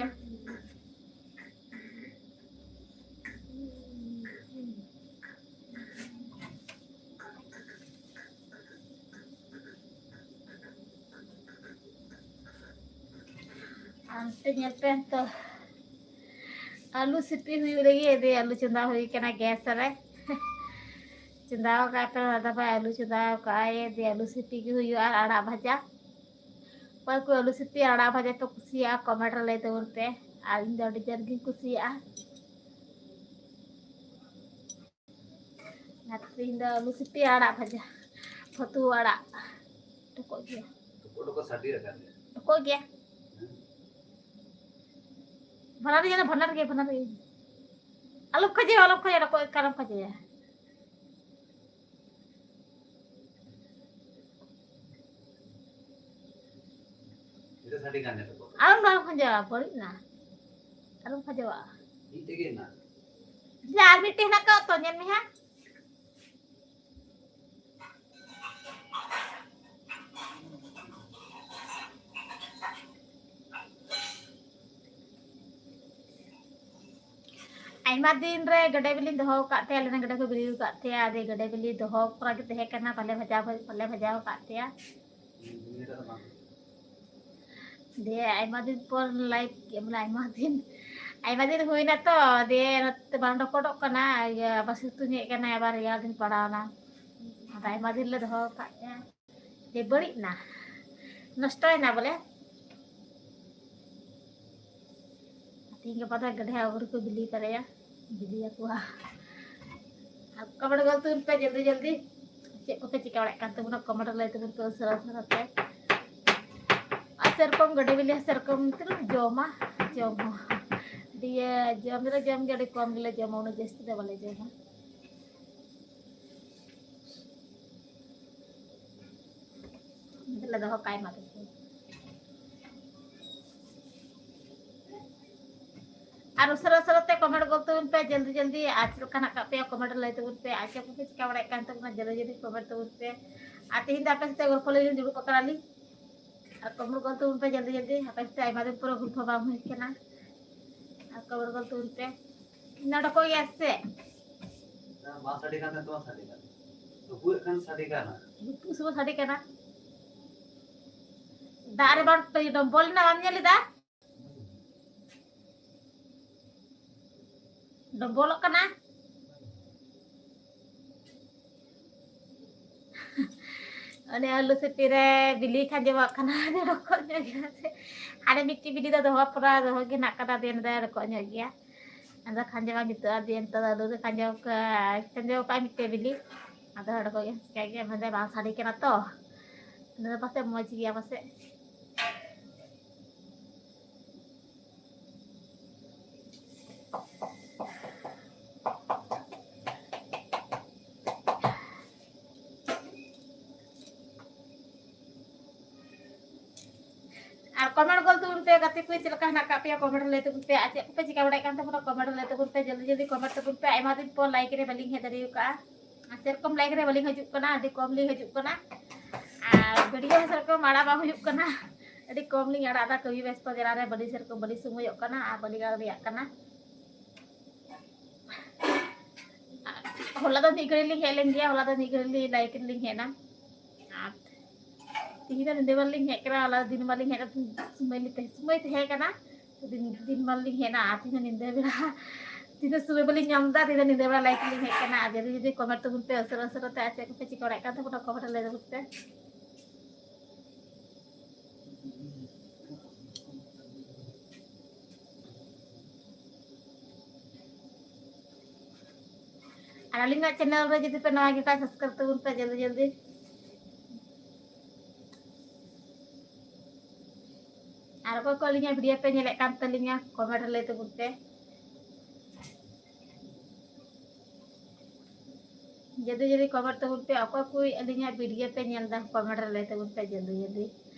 ᱦᱟᱱᱛᱮ ᱧᱮᱞ ᱯᱮ ᱛᱚ, ᱟᱹᱞᱩ ᱥᱤᱯᱤ ᱦᱩᱭᱩᱜ ᱞᱟᱹᱜᱤᱫ᱾ ᱫᱤᱭᱮ ᱟᱹᱞᱩ ᱪᱚᱸᱫᱟ ᱦᱩᱭ ᱠᱟᱱᱟ ᱜᱮᱥ ᱨᱮ᱾ ᱪᱚᱸᱫᱟ ᱟᱠᱟᱫ ᱯᱮ ᱫᱟᱫᱟ ᱵᱷᱟᱭ, ᱟᱹᱞᱩ ᱪᱚᱸᱫᱟ ᱟᱠᱟᱫ ᱟᱭ᱾ ᱫᱤᱭᱮ ᱟᱹᱞᱩ ᱥᱤᱯᱤ ᱜᱮ ᱦᱩᱭᱩᱜᱼᱟ ᱟᱨ ᱟᱲᱟᱜ ᱵᱷᱟᱡᱟ᱾ ᱚᱠᱚᱭ ᱠᱚ ᱟᱹᱞᱩ ᱥᱤᱯᱤ ᱟᱲᱟᱜ ᱵᱷᱟᱡᱟ ᱯᱮ ᱠᱩᱥᱤᱭᱟᱜᱼᱟ, ᱠᱚᱢᱮᱱᱴ ᱨᱮ ᱞᱟᱹᱭ ᱛᱟᱵᱚᱱ ᱯᱮ᱾ ᱟᱨ ᱤᱧ ᱫᱚ ᱟᱹᱰᱤ ᱡᱳᱨ ᱜᱤᱧ ᱠᱩᱥᱤᱭᱟᱜᱼᱟ᱾ ᱟᱨ ᱛᱮᱦᱮᱧ ᱫᱚ ᱟᱹᱞᱩ ᱥᱤᱯᱤ ᱟᱲᱟᱜ ᱵᱷᱟᱡᱟ, ᱯᱷᱟᱹᱛᱩ ᱟᱲᱟᱜ᱾ ᱴᱚᱠᱚᱜ ᱜᱮᱭᱟ᱾ ᱴᱚᱠᱚᱜ, ᱴᱚᱠᱚᱜ ᱥᱟᱰᱮ ᱟᱠᱟᱱ ᱜᱮᱭᱟ᱾ ᱴᱚᱠᱚᱜ ᱜᱮᱭᱟ᱾ ᱵᱷᱟᱱᱟᱨ ᱜᱮ, ᱵᱷᱟᱱᱟᱨ ᱜᱮ, ᱵᱷᱟᱱᱟᱨ ᱜᱮ᱾ ᱟᱞᱚᱢ ᱠᱷᱚᱡᱮᱭᱟ, ᱟᱞᱚᱢ ᱠᱷᱚᱡᱮᱭᱟ, ᱴᱚᱠᱚᱜ ᱮᱠᱟᱞ ᱟᱞᱚᱢ ᱠᱷᱚᱡᱮᱭᱟ᱾ ᱟᱞᱚᱢ ᱫᱚ ᱟᱞᱚᱢ ᱠᱷᱚᱡᱚᱜᱼᱟ, ᱵᱟᱹᱲᱤᱡ ᱱᱟ᱾ ᱟᱞᱚᱢ ᱠᱷᱚᱡᱚᱜᱼᱟ᱾ ᱢᱤᱫᱴᱮᱡ ᱜᱮ ᱦᱮᱱᱟᱜ᱾ ᱡᱟ ᱟᱨ ᱢᱤᱫᱴᱮᱡ ᱦᱮᱱᱟᱜ ᱠᱟᱜ ᱛᱚ, ᱧᱮᱞ ᱢᱮ ᱦᱟᱸᱜ᱾ ᱟᱭᱢᱟ ᱫᱤᱱ ᱨᱮ ᱜᱮᱰᱮ ᱵᱤᱞᱤᱧ ᱫᱚᱦᱚ ᱟᱠᱟᱫ ᱛᱟᱦᱮᱸ, ᱟᱞᱮ ᱨᱮᱱ ᱜᱮᱰᱮ ᱠᱚ ᱵᱤᱞᱤ ᱟᱠᱟᱫ ᱛᱟᱦᱮᱸ᱾ ᱟᱫᱚ ᱜᱮᱰᱮ ᱵᱤᱞᱤ ᱫᱚᱦᱚ ᱠᱚᱨᱟ ᱜᱮ ᱛᱟᱦᱮᱸ ᱠᱟᱱᱟ, ᱵᱟᱞᱮ ᱵᱷᱟᱡᱟ, ᱵᱟᱞᱮ ᱵᱷᱟᱡᱟᱣ ᱟᱠᱟᱫ ᱛᱟᱦᱮᱸ᱾ ᱫᱤᱭᱮ ᱟᱭᱢᱟ ᱫᱤᱱ ᱯᱚᱨ ᱞᱟᱭᱤᱵᱷ, ᱢᱟᱱᱮ ᱟᱭᱢᱟ ᱫᱤᱱ, ᱟᱭᱢᱟ ᱫᱤᱱ ᱦᱩᱭᱱᱟ ᱛᱚ, ᱫᱤᱭᱮ ᱱᱚᱛᱮ ᱵᱟᱝ ᱨᱮᱠᱚᱨᱰᱚᱜ ᱠᱟᱱᱟ᱾ ᱤᱭᱟᱹ, ᱟᱵᱟᱨ ᱥᱤᱛᱩᱝ ᱦᱮᱡ ᱠᱟᱱᱟ, ᱟᱵᱟᱨ ᱨᱮᱭᱟᱲ ᱫᱤᱱ ᱯᱟᱲᱟᱣᱱᱟ᱾ ᱟᱫᱚ ᱟᱭᱢᱟ ᱫᱤᱱ ᱞᱮ ᱫᱚᱦᱚ ᱟᱠᱟᱫ ᱛᱟᱦᱮᱸ᱾ ᱡᱮ ᱵᱟᱹᱲᱤᱡ ᱱᱟ, ᱱᱚᱥᱴᱚᱭᱮᱱᱟ ᱵᱚᱞᱮ᱾ ᱛᱤᱦᱤᱧ ᱜᱟᱯᱟ ᱫᱚ ᱜᱮᱰᱮ ᱦᱚᱸ ᱟᱹᱣᱨᱤ ᱠᱚ ᱵᱤᱞᱤ ᱛᱟᱞᱮᱭᱟ, ᱵᱤᱞᱤᱭᱟᱠᱚᱣᱟ᱾ ᱟᱨ ᱠᱚᱢᱮᱱᱴ ᱜᱚᱞ ᱛᱟᱵᱚᱱ ᱯᱮ ᱡᱚᱞᱫᱤ ᱡᱚᱞᱫᱤ, ᱪᱮᱫ ᱠᱚᱯᱮ ᱪᱤᱠᱟᱹ ᱵᱟᱲᱟᱭᱮᱫ ᱠᱟᱱ ᱛᱟᱵᱚᱱᱟ, ᱠᱚᱢᱮᱱᱴ ᱨᱮ ᱞᱟᱹᱭ ᱛᱟᱵᱚᱱ ᱯᱮ ᱩᱥᱟᱹᱨᱟ ᱩᱥᱟᱹᱨᱟ ᱛᱮ᱾ ᱟᱨ ᱥᱮᱨᱚᱠᱚᱢ ᱜᱮᱰᱮ ᱵᱤᱞᱤ ᱦᱚᱸ ᱥᱮᱨᱚᱠᱚᱢ ᱛᱤᱱᱟᱹᱜ ᱮᱢ ᱡᱚᱢᱟ, ᱡᱚᱢ ᱦᱚᱸ᱾ ᱫᱤᱭᱮ ᱡᱚᱢ ᱫᱚᱞᱮ ᱡᱚᱢ ᱜᱮᱭᱟ, ᱟᱹᱰᱤ ᱠᱚᱢ ᱜᱮᱞᱮ ᱡᱚᱢᱟ, ᱩᱱᱟᱹᱜ ᱡᱟᱹᱥᱛᱤ ᱫᱚ ᱵᱟᱞᱮ ᱡᱚᱢᱟ᱾ ᱞᱮ ᱫᱚᱦᱚ ᱠᱟᱭ ᱢᱟ ᱛᱟᱠᱚ᱾ ᱟᱨ ᱩᱥᱟᱹᱨᱟ ᱩᱥᱟᱹᱨᱟ ᱛᱮ ᱠᱚᱢᱮᱱᱴ ᱜᱚᱞ ᱛᱟᱵᱚᱱ ᱯᱮ, ᱡᱚᱞᱫᱤ ᱡᱚᱞᱫᱤ᱾ ᱟᱨ ᱪᱮᱫ ᱞᱮᱠᱟᱱᱟᱜ ᱠᱟᱜ ᱯᱮᱭᱟ ᱠᱚᱢᱮᱱᱴ ᱨᱮ ᱞᱟᱹᱭ ᱛᱟᱵᱚᱱ ᱯᱮ᱾ ᱟᱨ ᱪᱮᱫ ᱠᱚᱯᱮ ᱪᱤᱠᱟ ᱵᱟᱲᱟᱭᱮᱫ ᱠᱟᱱ ᱛᱟᱵᱚᱱᱟ, ᱡᱚᱞᱫᱤ ᱡᱚᱞᱫᱤ ᱠᱚᱢᱮᱱᱴ ᱛᱟᱵᱚᱱ ᱯᱮ᱾ ᱟᱨ ᱛᱮᱦᱮᱧ ᱫᱚ ᱟᱯᱮ ᱥᱟᱛᱮ ᱜᱚᱞᱯᱚ ᱞᱟᱹᱜᱤᱫ ᱫᱩᱲᱩᱵ ᱟᱠᱟᱱᱟᱞᱤᱧ᱾ ᱟᱨ comment ᱜᱚᱞ ᱛᱟᱵᱚᱱ ᱯᱮ ᱡᱚᱞᱫᱤ ᱡᱚᱞᱫᱤ, ᱟᱯᱮ ᱥᱟᱛᱮ ᱟᱭᱢᱟ ᱫᱤᱱ ᱯᱚᱨᱮ ᱜᱚᱞᱯᱚ ᱵᱟᱝ ᱦᱩᱭ ᱠᱟᱱᱟ᱾ ᱟᱨ comment ᱜᱚᱞ ᱛᱟᱵᱚᱱ ᱯᱮ᱾ ᱱᱚᱰᱮ ᱠᱚ ᱜᱮᱭᱟ ᱥᱮ? ᱵᱟᱝ ᱥᱟᱰᱮ ᱠᱟᱱ ᱛᱟᱦᱮᱸ, ᱛᱚ ᱥᱟᱰᱮ ᱠᱟᱱᱟ᱾ ᱛᱚᱵᱩ ᱮᱠᱷᱟᱱ ᱥᱟᱰᱮ ᱠᱟᱱᱟ᱾ ᱱᱤᱛᱚᱜ ᱥᱩᱫᱷᱩ ᱥᱟᱰᱮ ᱠᱟᱱᱟ᱾ ᱫᱟᱜ ᱨᱮ ᱵᱟᱢ ᱰᱚᱢᱵᱚᱞ ᱮᱱᱟ, ᱵᱟᱢ ᱧᱮᱞ ᱮᱫᱟ? ᱰᱚᱵᱚᱞᱚᱜ ᱠᱟᱱᱟ᱾ ᱚᱱᱮ ᱟᱹᱞᱩ ᱥᱤᱯᱤ ᱨᱮ ᱵᱤᱞᱤ ᱠᱷᱟᱸᱡᱚᱣᱟᱜ ᱠᱟᱱᱟ, ᱨᱚᱠᱚᱡ ᱧᱚᱜ ᱜᱮᱭᱟ ᱥᱮ? ᱦᱟᱱᱮ ᱢᱤᱫᱴᱤᱡ ᱵᱤᱞᱤ ᱫᱚ ᱫᱚᱦᱚ ᱯᱚᱨᱟ ᱫᱚᱦᱚ ᱜᱮ ᱦᱮᱱᱟᱜ ᱠᱟᱫᱟ, ᱫᱮᱱ ᱫᱚ ᱨᱚᱠᱚᱡ ᱧᱚᱜ ᱜᱮᱭᱟ᱾ ᱟᱫᱚ ᱠᱷᱟᱸᱡᱚ ᱵᱟᱝ ᱡᱩᱛᱩᱜᱼᱟ, ᱫᱮᱱ ᱛᱚ ᱟᱹᱞᱩ ᱨᱮ ᱠᱷᱟᱸᱡᱚ ᱠᱟᱜ-, ᱠᱷᱟᱸᱡᱚ ᱠᱟᱜᱼᱟ ᱢᱤᱫᱴᱮᱡ ᱵᱤᱞᱤ᱾ ᱟᱫᱚ ᱦᱚᱲ ᱠᱚ ᱜᱮ ᱪᱤᱠᱟᱹ ᱜᱮᱭᱟ, ᱢᱮᱱᱫᱟ ᱵᱟᱝ ᱥᱟᱰᱮ ᱠᱟᱱᱟ ᱛᱚ᱾ ᱟᱫᱚ ᱯᱟᱥᱮᱡ ᱢᱚᱡᱽ ᱜᱮᱭᱟ ᱯᱟᱥᱮᱡ᱾ ᱟᱨ comment ᱜᱚᱞ ᱛᱟᱵᱚᱱ ᱯᱮ, ᱜᱟᱛᱮ ᱠᱚ, ᱪᱮᱫ ᱞᱮᱠᱟ ᱦᱮᱱᱟᱜ ᱟᱠᱟᱫ ᱯᱮᱭᱟ? Comment ᱨᱮ ᱞᱟᱹᱭ ᱛᱟᱵᱚᱱ ᱯᱮ᱾ ᱟᱨ ᱪᱮᱫ ᱠᱚᱯᱮ ᱪᱤᱠᱟ ᱵᱟᱲᱟᱭᱮᱫ ᱠᱟᱱ ᱛᱟᱵᱚᱱᱟ? Comment ᱨᱮ ᱞᱟᱹᱭ ᱛᱟᱵᱚᱱ ᱯᱮ, ᱡᱚᱞᱫᱤ ᱡᱚᱞᱫᱤ comment ᱛᱟᱵᱚᱱ ᱯᱮ᱾ ᱟᱭᱢᱟ ᱫᱤᱱ ᱯᱚᱨ live ᱨᱮ ᱵᱟᱹᱞᱤᱧ ᱦᱮᱡ ᱫᱟᱲᱮ ᱟᱠᱟᱫᱼᱟ, ᱟᱨ ᱥᱮᱨᱚᱠᱚᱢ live ᱨᱮ ᱵᱟᱹᱞᱤᱧ ᱦᱤᱡᱩᱜ ᱠᱟᱱᱟ, ᱟᱹᱰᱤ ᱠᱚᱢ ᱞᱤᱧ ᱦᱤᱡᱩᱜ ᱠᱟᱱᱟ᱾ ᱟᱨ video ᱦᱚᱸ ᱥᱮᱨᱚᱠᱚᱢ ᱟᱲᱟᱜ ᱵᱟᱝ ᱦᱩᱭᱩᱜ ᱠᱟᱱᱟ, ᱟᱹᱰᱤ ᱠᱚᱢ ᱞᱤᱧ ᱟᱲᱟᱜ ᱮᱫᱟ, ᱠᱟᱹᱢᱤ ᱵᱮᱥᱛᱚ ᱡᱟᱞᱟ ᱨᱮ ᱵᱟᱹᱞᱤᱧ, ᱥᱮᱨᱚᱠᱚᱢ ᱵᱟᱹᱞᱤᱧ ᱥᱚᱢᱚᱭᱚᱜ ᱠᱟᱱᱟ ᱟᱨ ᱵᱟᱹᱞᱤᱧ ᱟᱲᱟᱜ ᱫᱟᱲᱮᱭᱟᱜ ᱠᱟᱱᱟ᱾ ᱦᱚᱞᱟ ᱫᱚ ᱢᱤᱫ ᱜᱷᱟᱹᱲᱤ ᱞᱤᱧ ᱦᱮᱡ ᱞᱮᱱ ᱜᱮᱭᱟ, ᱦᱚᱞᱟ ᱫᱚ ᱢᱤᱫ ᱜᱷᱟᱹᱲᱤ ᱞᱤᱧ live ᱞᱤᱧ ᱦᱮᱡ ᱮᱱᱟ᱾ ᱟᱨ ᱛᱤᱦᱤᱧ ᱫᱚ ᱧᱤᱫᱟᱹ ᱵᱮᱲᱟ ᱞᱤᱧ ᱦᱮᱡ ᱠᱟᱱᱟ, ᱦᱚᱞᱟ ᱫᱤᱱ ᱢᱟ ᱞᱤᱧ ᱦᱮᱡ ᱮᱱᱟ, ᱥᱚᱢᱚᱭ ᱞᱤᱧ ᱛᱟᱦᱮᱸ, ᱥᱚᱢᱚᱭ ᱛᱟᱦᱮᱸ ᱠᱟᱱᱟ᱾ ᱛᱚ ᱫᱤᱱ, ᱫᱤᱱ ᱢᱟ ᱞᱤᱧ ᱦᱮᱡ ᱮᱱᱟ, ᱟᱨ ᱛᱤᱦᱤᱧ ᱫᱚ ᱧᱤᱫᱟᱹ ᱵᱮᱲᱟ, ᱛᱤᱦᱤᱧ ᱫᱚ ᱥᱚᱢᱚᱭ ᱵᱟᱹᱞᱤᱧ ᱧᱟᱢ ᱮᱫᱟ, ᱛᱤᱦᱤᱧ ᱫᱚ ᱧᱤᱫᱟᱹ ᱵᱮᱲᱟ live ᱞᱤᱧ ᱦᱮᱡ ᱠᱟᱱᱟ᱾ ᱟᱨ ᱡᱚᱞᱫᱤ ᱡᱚᱞᱫᱤ comment ᱛᱟᱵᱚᱱ ᱯᱮ, ᱩᱥᱟᱹᱨᱟ ᱩᱥᱟᱹᱨᱟ ᱛᱮ, ᱟᱨ ᱪᱮᱫ ᱠᱚᱯᱮ ᱪᱤᱠᱟᱹ ᱵᱟᱲᱟᱭᱮᱫ ᱠᱟᱱ ᱛᱟᱵᱚᱱᱟ, comment ᱨᱮ ᱞᱟᱹᱭ ᱛᱟᱵᱚᱱ ᱯᱮ᱾ ᱟᱨ ᱟᱹᱞᱤᱧᱟᱜ channel ᱨᱮ ᱡᱩᱫᱤ ᱯᱮ ᱱᱟᱣᱟ ᱜᱮ ᱠᱷᱟᱱ, subscribe ᱛᱟᱵᱚᱱ ᱯᱮ ᱡᱚᱞᱫᱤ ᱡᱚᱞᱫᱤ᱾ ᱟᱨ ᱚᱠᱚᱭ ᱠᱚ ᱟᱹᱞᱤᱧᱟᱜ video ᱯᱮ ᱧᱮᱞᱮᱫ ᱠᱟᱱ ᱛᱟᱹᱞᱤᱧᱟ, comment ᱨᱮ ᱞᱟᱹᱭ ᱛᱟᱵᱚᱱ ᱯᱮ᱾ ᱡᱚᱞᱫᱤ ᱡᱚᱞᱫᱤ comment ᱛᱟᱵᱚᱱ ᱯᱮ, ᱚᱠᱚᱭ ᱠᱚ ᱟᱹᱞᱤᱧᱟᱜ video ᱯᱮ ᱧᱮᱞ ᱮᱫᱟ, comment ᱨᱮ ᱞᱟᱹᱭ ᱛᱟᱵᱚᱱ ᱯᱮ ᱡᱚᱞᱫᱤ ᱡᱚᱞᱫᱤ᱾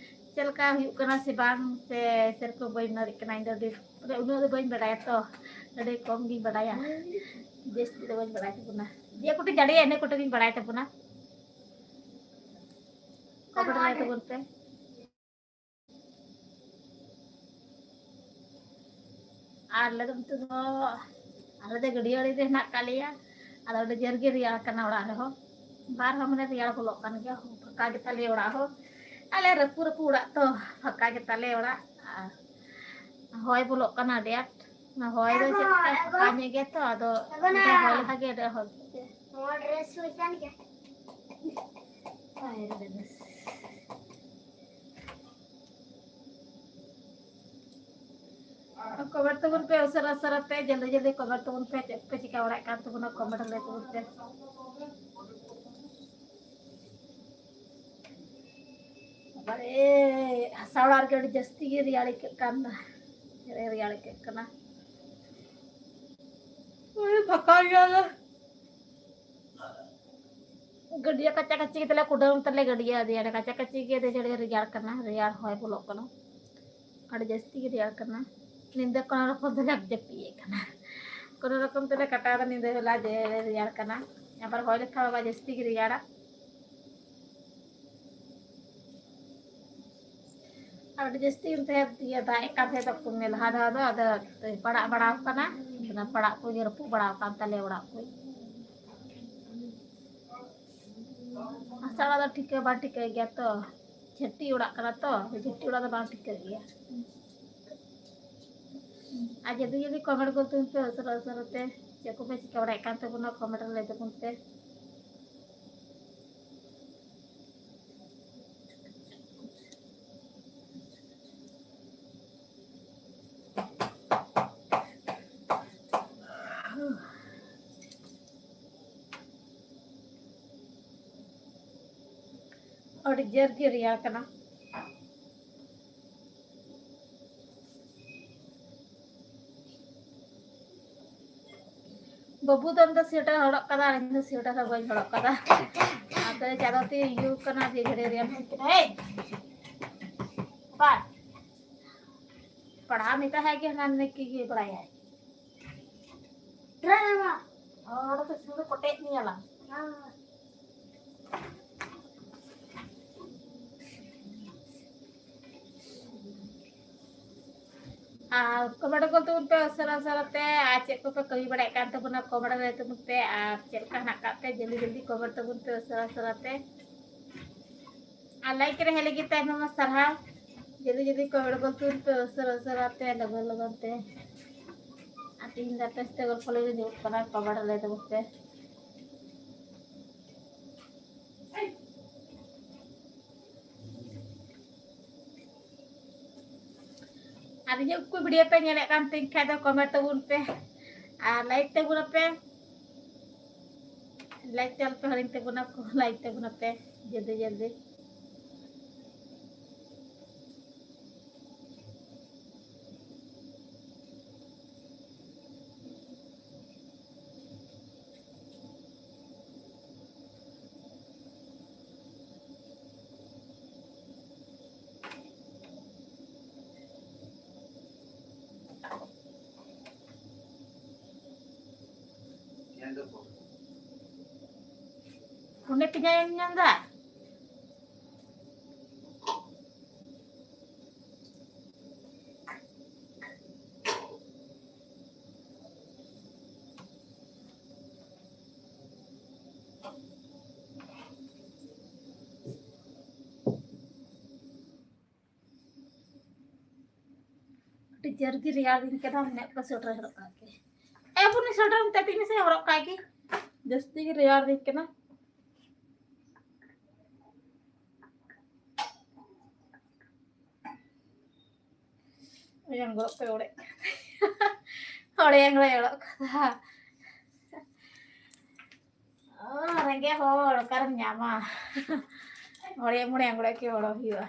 ᱪᱮᱫ ᱞᱮᱠᱟ ᱦᱩᱭᱩᱜ ᱠᱟᱱᱟ ᱥᱮ ᱵᱟᱝ, ᱥᱮ ᱥᱮᱨᱚᱠᱚᱢ ᱵᱟᱹᱧ ᱫᱟᱲᱮᱭᱟᱜ ᱠᱟᱱᱟ, ᱤᱧ ᱫᱚ ᱟᱹᱰᱤ, ᱢᱟᱱᱮ, ᱩᱱᱟᱹᱜ ᱫᱚ ᱵᱟᱹᱧ ᱵᱟᱲᱟᱭᱟ ᱛᱚ, ᱟᱹᱰᱤ ᱠᱚᱢ ᱜᱤᱧ ᱵᱟᱲᱟᱭᱟ, ᱡᱟᱹᱥᱛᱤ ᱫᱚ ᱵᱟᱹᱧ ᱵᱟᱲᱟᱭ ᱛᱟᱵᱚᱱᱟ᱾ ᱡᱮ ᱠᱚᱴᱤᱧ ᱫᱟᱲᱮᱭᱟᱜᱼᱟ, ᱤᱱᱟᱹ ᱠᱚᱴᱤᱧ ᱵᱟᱲᱟᱭ ᱛᱟᱵᱚᱱᱟ᱾ ᱠᱚᱢᱮᱱᱴ ᱞᱟᱹᱭ ᱛᱟᱵᱚᱱ ᱯᱮ᱾ ᱟᱨ ᱟᱞᱮ ᱫᱚ ᱱᱤᱛᱚᱜ ᱫᱚ, ᱟᱞᱮ ᱫᱚ ᱜᱟᱹᱰᱭᱟᱹ ᱟᱲᱮ ᱨᱮ ᱦᱮᱱᱟᱜ ᱟᱠᱟᱫ ᱞᱮᱭᱟ᱾ ᱟᱫᱚ ᱟᱹᱰᱤ ᱡᱳᱨ ᱜᱮ ᱨᱮᱭᱟᱲ ᱠᱟᱱᱟ ᱚᱲᱟᱜ ᱨᱮᱦᱚᱸ᱾ ᱵᱟᱨ ᱦᱚᱸ ᱢᱟᱱᱮ ᱨᱮᱭᱟᱲ ᱵᱚᱞᱚᱜ ᱠᱟᱱ ᱜᱮᱭᱟ, ᱯᱷᱟᱸᱠᱟ ᱜᱮᱛᱟ ᱞᱮᱭᱟ ᱚᱲᱟᱜ ᱦᱚᱸ᱾ ᱟᱞᱮ ᱨᱟᱹᱯᱩᱫ ᱨᱟᱹᱯᱩᱫ ᱚᱲᱟᱜ ᱛᱚ, ᱯᱷᱟᱸᱠᱟ ᱜᱮᱛᱟ ᱞᱮᱭᱟ ᱚᱲᱟᱜ᱾ ᱟᱨ ᱦᱚᱭ ᱵᱚᱞᱚᱜ ᱠᱟᱱᱟ ᱟᱹᱰᱤ ᱟᱸᱴ᱾ ᱚᱱᱟ ᱦᱚᱭ ᱫᱚ ᱪᱮᱫ ᱞᱮᱠᱟ ᱯᱷᱟᱸᱠᱟ ᱧᱚᱜ ᱜᱮᱭᱟ ᱛᱚ, ᱟᱫᱚ ᱦᱚᱭ ᱞᱮᱠᱷᱟᱱ ᱜᱮ ᱟᱹᱰᱤ ᱦᱚᱭ᱾ ᱱᱚᱣᱟ ᱰᱨᱮᱥ ᱦᱩᱭ ᱠᱟᱱ ᱜᱮᱭᱟ᱾ ᱦᱟᱭ ᱨᱮ ᱵᱮᱥ᱾ ᱠᱚᱢᱮᱱᱴ ᱛᱟᱵᱚᱱ ᱯᱮ ᱩᱥᱟᱹᱨᱟ ᱩᱥᱟᱹᱨᱟ ᱛᱮ, ᱡᱚᱞᱫᱤ ᱡᱚᱞᱫᱤ ᱠᱚᱢᱮᱱᱴ ᱛᱟᱵᱚᱱ ᱯᱮ, ᱪᱮᱫ ᱯᱮ ᱪᱤᱠᱟ ᱵᱟᱲᱟᱭᱮᱫ ᱠᱟᱱ ᱛᱟᱵᱚᱱᱟ, ᱠᱚᱢᱮᱱᱴ ᱞᱟᱹᱭ ᱛᱟᱵᱚᱱ ᱯᱮ᱾ ᱵᱟᱵᱟᱨᱮ, ᱦᱟᱥᱟ ᱚᱲᱟᱜ ᱨᱮᱜᱮ ᱟᱹᱰᱤ ᱡᱟᱹᱥᱛᱤ ᱜᱮ ᱨᱮᱭᱟᱲ ᱟᱹᱭᱠᱟᱹᱜ ᱠᱟᱱ ᱫᱚ᱾ ᱪᱮᱫ ᱨᱮᱭᱟᱲ ᱟᱹᱭᱠᱟᱹᱜ ᱠᱟᱱᱟ᱾ ᱳᱭ, ᱯᱷᱟᱸᱠᱟ ᱜᱮᱭᱟ ᱞᱮ᱾ ᱜᱟᱹᱰᱭᱟᱹ ᱠᱟᱪᱟ ᱠᱟᱪᱤ ᱛᱮᱞᱮ ᱠᱩᱰᱟᱹᱢ ᱛᱟᱞᱮ ᱜᱟᱹᱰᱭᱟᱹ ᱟᱫᱮᱭᱟ᱾ ᱠᱟᱪᱟ ᱠᱟᱪᱤ ᱜᱮ ᱟᱹᱰᱤ ᱡᱳᱨ ᱜᱮ ᱨᱮᱭᱟᱲ ᱠᱟᱱᱟ, ᱨᱮᱭᱟᱲ ᱦᱚᱭ ᱵᱚᱞᱚᱜ ᱠᱟᱱᱟ, ᱟᱹᱰᱤ ᱡᱟᱹᱥᱛᱤ ᱜᱮ ᱨᱮᱭᱟᱲ ᱠᱟᱱᱟ᱾ ᱧᱤᱫᱟᱹ ᱠᱳᱱᱳ ᱨᱚᱠᱚᱢ ᱛᱮᱞᱮ ᱡᱟᱹᱯᱤᱫ ᱮᱫ ᱠᱟᱱᱟ, ᱠᱳᱱᱳ ᱨᱚᱠᱚᱢ ᱛᱮᱞᱮ ᱠᱟᱴᱟᱣ ᱮᱫᱟ ᱧᱤᱫᱟᱹ ᱵᱮᱞᱟ ᱡᱮ ᱨᱮᱭᱟᱲ ᱠᱟᱱᱟ᱾ ᱟᱵᱟᱨ ᱦᱚᱭ ᱞᱮᱠᱷᱟᱱ ᱟᱵᱟᱨ ᱡᱟᱹᱥᱛᱤ ᱜᱮ ᱨᱮᱭᱟᱲᱟ᱾ ᱟᱹᱰᱤ ᱡᱟᱹᱥᱛᱤ ᱮᱱᱛᱮ ᱤᱭᱟᱹ ᱫᱟᱜ ᱮᱫ ᱠᱟᱱ ᱛᱟᱦᱮᱸ ᱫᱚ ᱠᱚᱢᱮ ᱞᱟᱦᱟ ᱫᱷᱟᱣ ᱫᱚ, ᱟᱫᱚ ᱯᱟᱲᱟᱜ ᱵᱟᱲᱟᱣ ᱠᱟᱱᱟ, ᱚᱱᱟ ᱯᱟᱲᱟᱜ ᱠᱚᱜᱮ ᱨᱟᱹᱯᱩᱫ ᱵᱟᱲᱟᱣ ᱠᱟᱱ ᱛᱟᱞᱮᱭᱟ ᱚᱲᱟᱜ ᱠᱚ᱾ ᱦᱟᱥᱟ ᱚᱲᱟᱜ ᱫᱚ ᱴᱷᱤᱠᱟᱹ ᱵᱟᱝ ᱴᱷᱤᱠᱟᱹᱜ ᱜᱮᱭᱟ ᱛᱚ, ᱡᱷᱟᱹᱴᱤ ᱚᱲᱟᱜ ᱠᱟᱱᱟ ᱛᱚ, ᱡᱷᱟᱹᱴᱤ ᱚᱲᱟᱜ ᱫᱚ ᱵᱟᱝ ᱴᱷᱤᱠᱟᱹᱜ ᱜᱮᱭᱟ᱾ ᱟᱨ ᱡᱩᱫᱤ ᱡᱩᱫᱤ ᱠᱚᱢᱮᱱᱴ ᱜᱚᱫ ᱛᱟᱵᱚᱱ ᱯᱮ ᱩᱥᱟᱹᱨᱟ ᱩᱥᱟᱹᱨᱟ ᱛᱮ, ᱪᱮᱫ ᱠᱚᱯᱮ ᱪᱤᱠᱟᱹ ᱵᱟᱲᱟᱭᱮᱫ ᱠᱟᱱ ᱛᱟᱵᱚᱱᱟ, ᱠᱚᱢᱮᱱᱴ ᱨᱮ ᱞᱟᱹᱭ ᱛᱟᱵᱚᱱ ᱯᱮ᱾ ᱟᱹᱰᱤ ᱡᱳᱨ ᱜᱮ ᱨᱮᱭᱟᱲ ᱠᱟᱱᱟ᱾ ᱵᱟᱹᱵᱩ ᱫᱚ ᱩᱱᱤ ᱫᱚ ᱥᱳᱭᱮᱴᱟᱨ ᱦᱚᱨᱚᱜ ᱠᱟᱫᱟ, ᱟᱨ ᱤᱧ ᱫᱚ ᱥᱳᱭᱮᱴᱟᱨ ᱦᱚᱸ ᱵᱟᱹᱧ ᱦᱚᱨᱚᱜ ᱠᱟᱫᱟ᱾ ᱟᱫᱚ ᱪᱟᱫᱚᱨ ᱛᱮ ᱤᱭᱟᱹ ᱠᱟᱱᱟ, ᱡᱮ ᱜᱷᱟᱹᱲᱤ ᱨᱮᱭᱟᱲ ᱠᱟᱱᱟ᱾ ᱦᱮᱭ! ᱵᱟᱯᱟ! ᱯᱟᱲᱦᱟᱣ ᱢᱮᱛᱟ ᱦᱮᱸ ᱜᱮ ᱦᱟᱱᱟ ᱱᱤᱭᱟᱹ ᱠᱤ ᱜᱮ ᱵᱟᱲᱟᱭᱟᱭ᱾ ᱦᱚᱲ ᱫᱚ ᱥᱩᱫᱷᱩ ᱠᱚᱴᱮᱡ ᱢᱮᱭᱟ ᱞᱟᱝ᱾ ᱟᱨ comment ᱜᱚᱫ ᱛᱟᱵᱚᱱ ᱯᱮ ᱩᱥᱟᱹᱨᱟ ᱩᱥᱟᱹᱨᱟ ᱛᱮ, ᱟᱨ ᱪᱮᱫ ᱠᱚᱯᱮ ᱠᱟᱹᱢᱤ ᱵᱟᱲᱟᱭᱮᱫ ᱠᱟᱱ ᱛᱟᱵᱚᱱᱟ comment ᱞᱟᱹᱭ ᱛᱟᱵᱚᱱ ᱯᱮ, ᱟᱨ ᱪᱮᱫ ᱞᱮᱠᱟ ᱦᱮᱱᱟᱜ ᱠᱟᱜ ᱯᱮ ᱡᱚᱞᱫᱤ ᱡᱚᱞᱫᱤ comment ᱛᱟᱵᱚᱱ ᱯᱮ ᱩᱥᱟᱹᱨᱟ ᱩᱥᱟᱹᱨᱟ ᱛᱮ᱾ ᱟᱨ like ᱨᱮ ᱦᱮᱡ ᱞᱟᱹᱜᱤᱫ ᱛᱮ ᱟᱭᱢᱟ ᱟᱭᱢᱟ ᱥᱟᱨᱦᱟᱣ᱾ ᱡᱚᱞᱫᱤ ᱡᱚᱞᱫᱤ comment ᱜᱚᱫ ᱛᱟᱵᱚᱱ ᱯᱮ ᱩᱥᱟᱹᱨᱟ ᱩᱥᱟᱹᱨᱟ ᱛᱮ, ᱞᱚᱜᱚᱱ ᱞᱚᱜᱚᱱ ᱛᱮ᱾ ᱟᱨ ᱛᱤᱦᱤᱧ ᱫᱚ ᱟᱯᱮ ᱥᱟᱛᱮ ᱜᱚᱞᱯᱚ ᱞᱟᱹᱜᱤᱫ ᱫᱩᱲᱩᱵ ᱠᱟᱱᱟ, comment ᱞᱟᱹᱭ ᱛᱟᱵᱚᱱ ᱯᱮ᱾ ᱟᱨ ᱤᱧᱟᱹᱜ ᱠᱚ video ᱯᱮ ᱧᱮᱞᱮᱫ ᱠᱟᱱ ᱛᱤᱧ ᱠᱷᱟᱡ ᱫᱚ comment ᱛᱟᱵᱚᱱ ᱯᱮ ᱟᱨ like ᱛᱟᱵᱚᱱ ᱟᱯᱮ, like ᱛᱮ ᱟᱞᱚᱯᱮ ᱦᱤᱲᱤᱧ ᱛᱟᱵᱚᱱᱟ ᱠᱚ, like ᱛᱟᱵᱚᱱ ᱟᱯᱮ ᱡᱚᱞᱫᱤ ᱡᱚᱞᱫᱤ᱾ ᱚᱸᱰᱮ ᱯᱮᱸᱭᱟᱡᱽ ᱮᱢ ᱧᱟᱢ ᱮᱫᱟ? ᱟᱹᱰᱤ ᱡᱳᱨ ᱜᱮ ᱨᱮᱭᱟᱲ ᱫᱤᱧ ᱠᱟᱱᱟ, ᱢᱮᱫ ᱠᱚ sweater ᱦᱚᱨᱚᱜ ᱠᱟᱜ ᱜᱮ᱾ ᱮ ᱵᱩᱱᱤ, sweater ᱢᱮᱛᱟᱭ ᱛᱤᱧ ᱢᱮᱥᱮ, ᱦᱚᱨᱚᱜ ᱠᱟᱜ ᱜᱮ᱾ ᱡᱟᱹᱥᱛᱤ ᱜᱮ ᱨᱮᱭᱟᱲ ᱫᱤᱧ ᱠᱟᱱᱟ᱾ ᱚᱲᱮ ᱟᱝᱜᱽᱨᱚᱵ ᱠᱚᱭ ᱚᱲᱮᱡ ᱠᱟᱫᱟ᱾ ᱚᱲᱮ ᱟᱝᱜᱽᱨᱚᱵ ᱚᱲᱚᱜ ᱠᱟᱫᱟ᱾ ᱚ, ᱨᱮᱸᱜᱮᱡ ᱦᱚᱲ ᱚᱠᱟᱨᱮᱢ ᱧᱟᱢᱟ? ᱚᱲᱮ ᱢᱚᱬᱮ ᱟᱝᱜᱽᱨᱚᱵ ᱠᱤ ᱚᱲᱚᱜ ᱦᱩᱭᱩᱜᱼᱟ?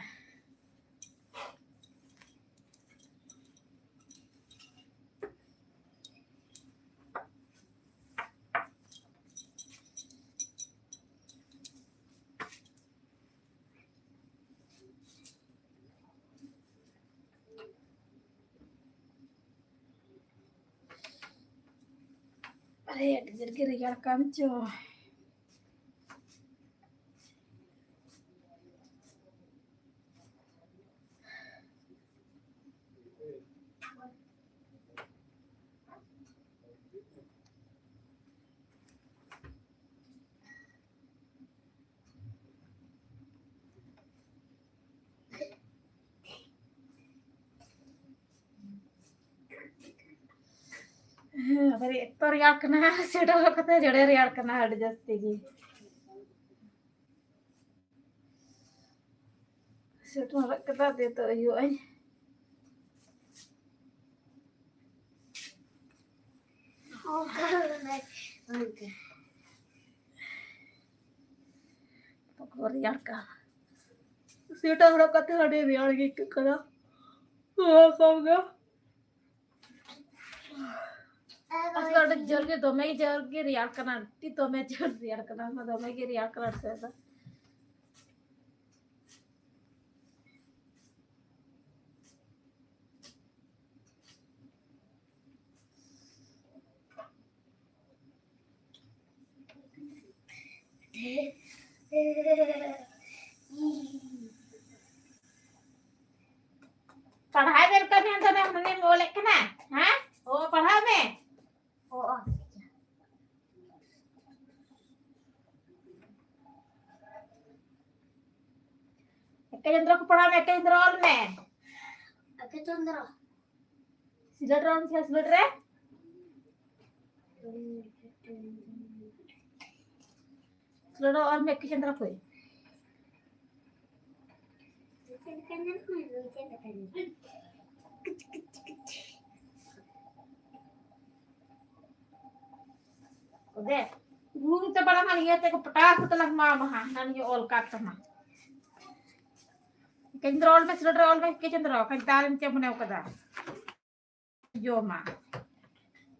ᱟᱨᱮ, ᱟᱹᱰᱤ ᱡᱳᱨ ᱜᱮ ᱨᱮᱭᱟᱲ ᱠᱟᱱ ᱪᱚ᱾ ᱟᱵᱟᱨ ᱮᱛᱚ ᱨᱮᱭᱟᱲ ᱠᱟᱱᱟ, ᱥᱩᱭᱮᱴᱟᱨ ᱦᱚᱨᱚᱜ ᱠᱟᱛᱮ ᱡᱚᱲᱮ ᱨᱮᱭᱟᱲ ᱠᱟᱱᱟ ᱟᱹᱰᱤ ᱡᱟᱹᱥᱛᱤ ᱜᱮ᱾ ᱥᱩᱭᱮᱴᱟᱨ ᱦᱚᱨᱚᱜ ᱠᱟᱛᱮ ᱫᱮ ᱛᱚ ᱦᱩᱭᱩᱜᱼᱟᱹᱧ᱾ ᱵᱟᱠᱚ ᱨᱮᱭᱟᱲ ᱠᱟᱱᱟ᱾ ᱥᱩᱭᱮᱴᱟᱨ ᱦᱚᱨᱚᱜ ᱠᱟᱛᱮ ᱟᱹᱰᱤ ᱨᱮᱭᱟᱲ ᱜᱮ ᱟᱹᱭᱠᱟᱹᱜ ᱠᱟᱱᱟ᱾ ᱱᱚᱣᱟ ᱠᱚ ᱜᱮ᱾ ᱟᱥᱚᱞ ᱟᱹᱰᱤ ᱡᱳᱨ ᱜᱮ, ᱫᱚᱢᱮ ᱡᱳᱨ ᱜᱮ ᱨᱮᱭᱟᱲ ᱠᱟᱱᱟ, ᱟᱹᱰᱤ ᱫᱚᱢᱮ ᱡᱳᱨ ᱨᱮᱭᱟᱲ ᱠᱟᱱᱟ, ᱫᱚᱢᱮ ᱜᱮ ᱨᱮᱭᱟᱲ ᱠᱟᱱᱟ ᱥᱮ ᱫᱚ᱾ ᱯᱟᱲᱦᱟᱣ ᱵᱮᱱ ᱠᱟᱹᱢᱤ ᱦᱟᱱᱛᱮ ᱫᱚ ᱢᱟᱱᱮᱢ ᱚᱞᱮᱫ ᱠᱟᱱᱟ? ᱦᱮᱸ? ᱚ, ᱯᱟᱲᱦᱟᱣ ᱢᱮ᱾ ᱚ, ᱚ᱾ ᱮᱠᱮ ᱪᱚᱱᱫᱨᱚ ᱠᱚ ᱯᱟᱲᱦᱟᱣ ᱢᱮ, ᱮᱠᱮ ᱪᱚᱱᱫᱨᱚ ᱚᱞ ᱢᱮ᱾ ᱮᱠᱮ ᱪᱚᱱᱫᱨᱚ᱾ ᱥᱤᱞᱟᱹᱴ ᱨᱮ ᱚᱞ ᱢᱮ, ᱥᱤᱞᱟᱹᱴ ᱨᱮ᱾ ᱥᱤᱞᱟᱹᱴ ᱨᱮ ᱚᱞ ᱢᱮ, ᱮᱠᱮ ᱪᱚᱱᱫᱨᱚ ᱠᱚ᱾ ᱫᱮ, ᱜᱩᱨᱩ ᱛᱮ ᱵᱟᱲᱟ ᱢᱟ ᱤᱭᱟᱹ ᱛᱮ ᱠᱚ ᱯᱚᱴᱟᱣ ᱠᱚ ᱛᱟᱞᱟᱝ ᱢᱟ ᱵᱟᱦᱟ, ᱦᱟᱱᱟ ᱱᱤᱭᱟᱹ ᱚᱞ ᱠᱟᱜ ᱛᱟᱢᱟ᱾ ᱮᱠᱮ ᱪᱚᱱᱫᱨᱚ ᱚᱞ ᱢᱮ, ᱥᱤᱞᱟᱹᱴ ᱨᱮ ᱚᱞ ᱢᱮ, ᱮᱠᱮ ᱪᱚᱱᱫᱨᱚ, ᱠᱷᱟᱡ ᱫᱟᱞ ᱪᱮᱫ ᱢᱚᱱᱮ ᱠᱟᱫᱟ? ᱡᱚᱢᱟ᱾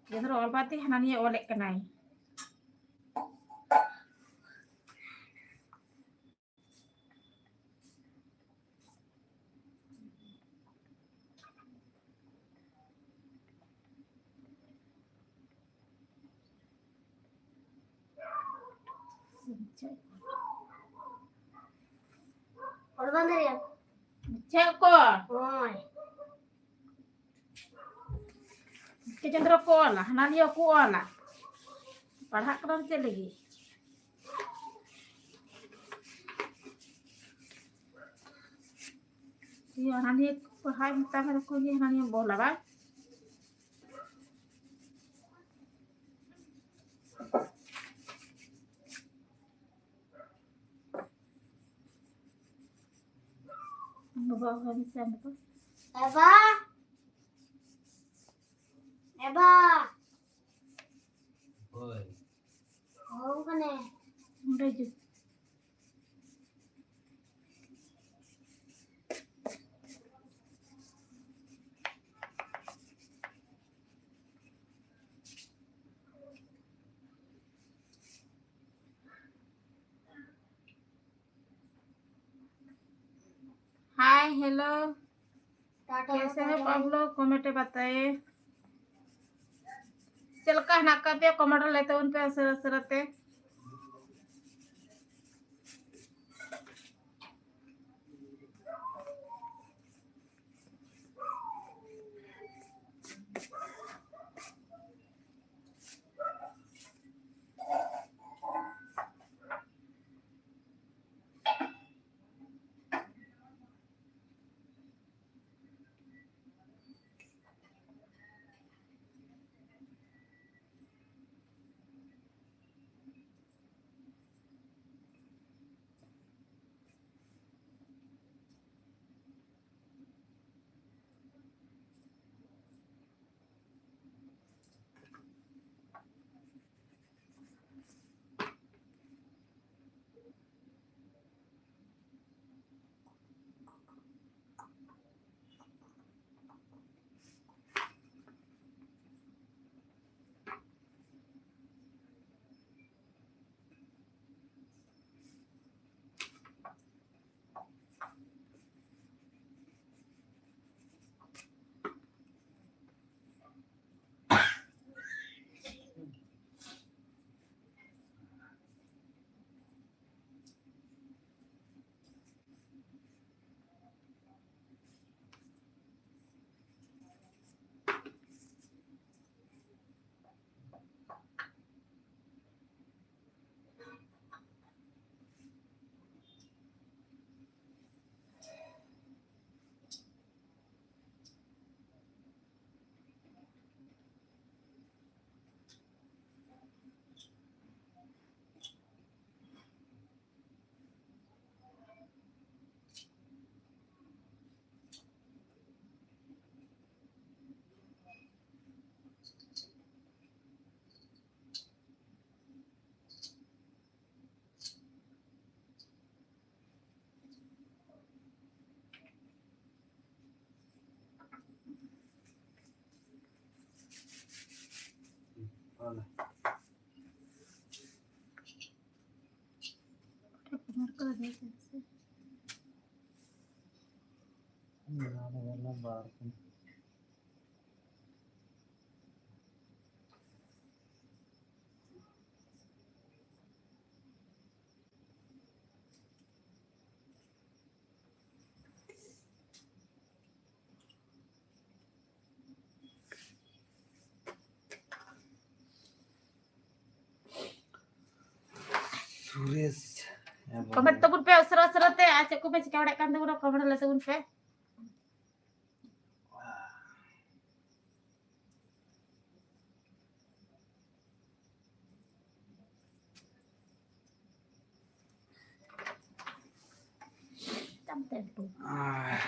ᱮᱠᱮ ᱪᱚᱱᱫᱨᱚ ᱚᱞ ᱵᱟᱫ ᱛᱮ ᱦᱟᱱᱟ ᱱᱤᱭᱟᱹ ᱚᱞᱮᱫ ᱠᱟᱱᱟᱭ᱾ ᱚᱞ ᱵᱟᱝ ᱫᱟᱲᱮᱭᱟᱜᱼᱟ᱾ ᱪᱮᱫ ᱠᱚ? ᱦᱳᱭ᱾ ᱮᱠᱮ ᱪᱚᱱᱫᱨᱚ ᱠᱚ ᱚᱞᱟ, ᱦᱟᱱᱟ ᱱᱤᱭᱟᱹ ᱠᱚ ᱚᱞᱟ᱾ ᱯᱟᱲᱦᱟᱜ ᱠᱟᱱᱟᱢ ᱪᱮᱫ ᱞᱟᱹᱜᱤᱫ? ᱤᱭᱟᱹ, ᱦᱟᱱᱟ ᱱᱤᱭᱟᱹ ᱠᱚ ᱯᱟᱲᱦᱟᱜ ᱢᱮᱛᱟᱢ ᱠᱟᱱᱟ ᱠᱚ, ᱤᱭᱟᱹ, ᱦᱟᱱᱟ ᱱᱤᱭᱟᱹ ᱵᱚᱞᱟ, ᱵᱟᱝ? ᱵᱟᱵᱟ ᱚᱠᱟᱭ ᱢᱮᱥᱮ ᱟᱢ ᱫᱚ? ᱮᱵᱟ᱾ ᱮᱵᱟ᱾ ᱦᱳᱭ᱾ ᱦᱚᱦᱚ ᱠᱟᱱᱟᱭ᱾ ᱚᱸᱰᱮ ᱡᱩ- हाय, हेलो। कैसे हो आप लोग? कमेंट बताइए। ᱪᱮᱫ ᱞᱮᱠᱟ ᱦᱮᱱᱟᱜ ᱟᱠᱟᱫ ᱯᱮᱭᱟ? ᱠᱚᱢᱮᱱᱴ ᱨᱮ ᱞᱟᱹᱭ ᱛᱟᱵᱚᱱ ᱯᱮ ᱩᱥᱟᱹᱨᱟ ᱩᱥᱟᱹᱨᱟ ᱛᱮ᱾ ᱥᱩᱨᱮᱥ ᱦᱮᱢᱵᱨᱚᱢ᱾ ᱠᱚᱢᱮᱱᱴ ᱛᱟᱵᱚᱱ ᱯᱮ ᱩᱥᱟᱹᱨᱟ ᱩᱥᱟᱹᱨᱟ ᱛᱮ, ᱟᱨ ᱪᱮᱫ ᱠᱚᱯᱮ ᱪᱤᱠᱟ ᱵᱟᱲᱟᱭᱮᱫ ᱠᱟᱱ ᱛᱟᱵᱚᱱᱟ, ᱠᱚᱢᱮᱱᱴ ᱞᱟᱹᱭ ᱛᱟᱵᱚᱱ ᱯᱮ᱾ ᱟᱦ,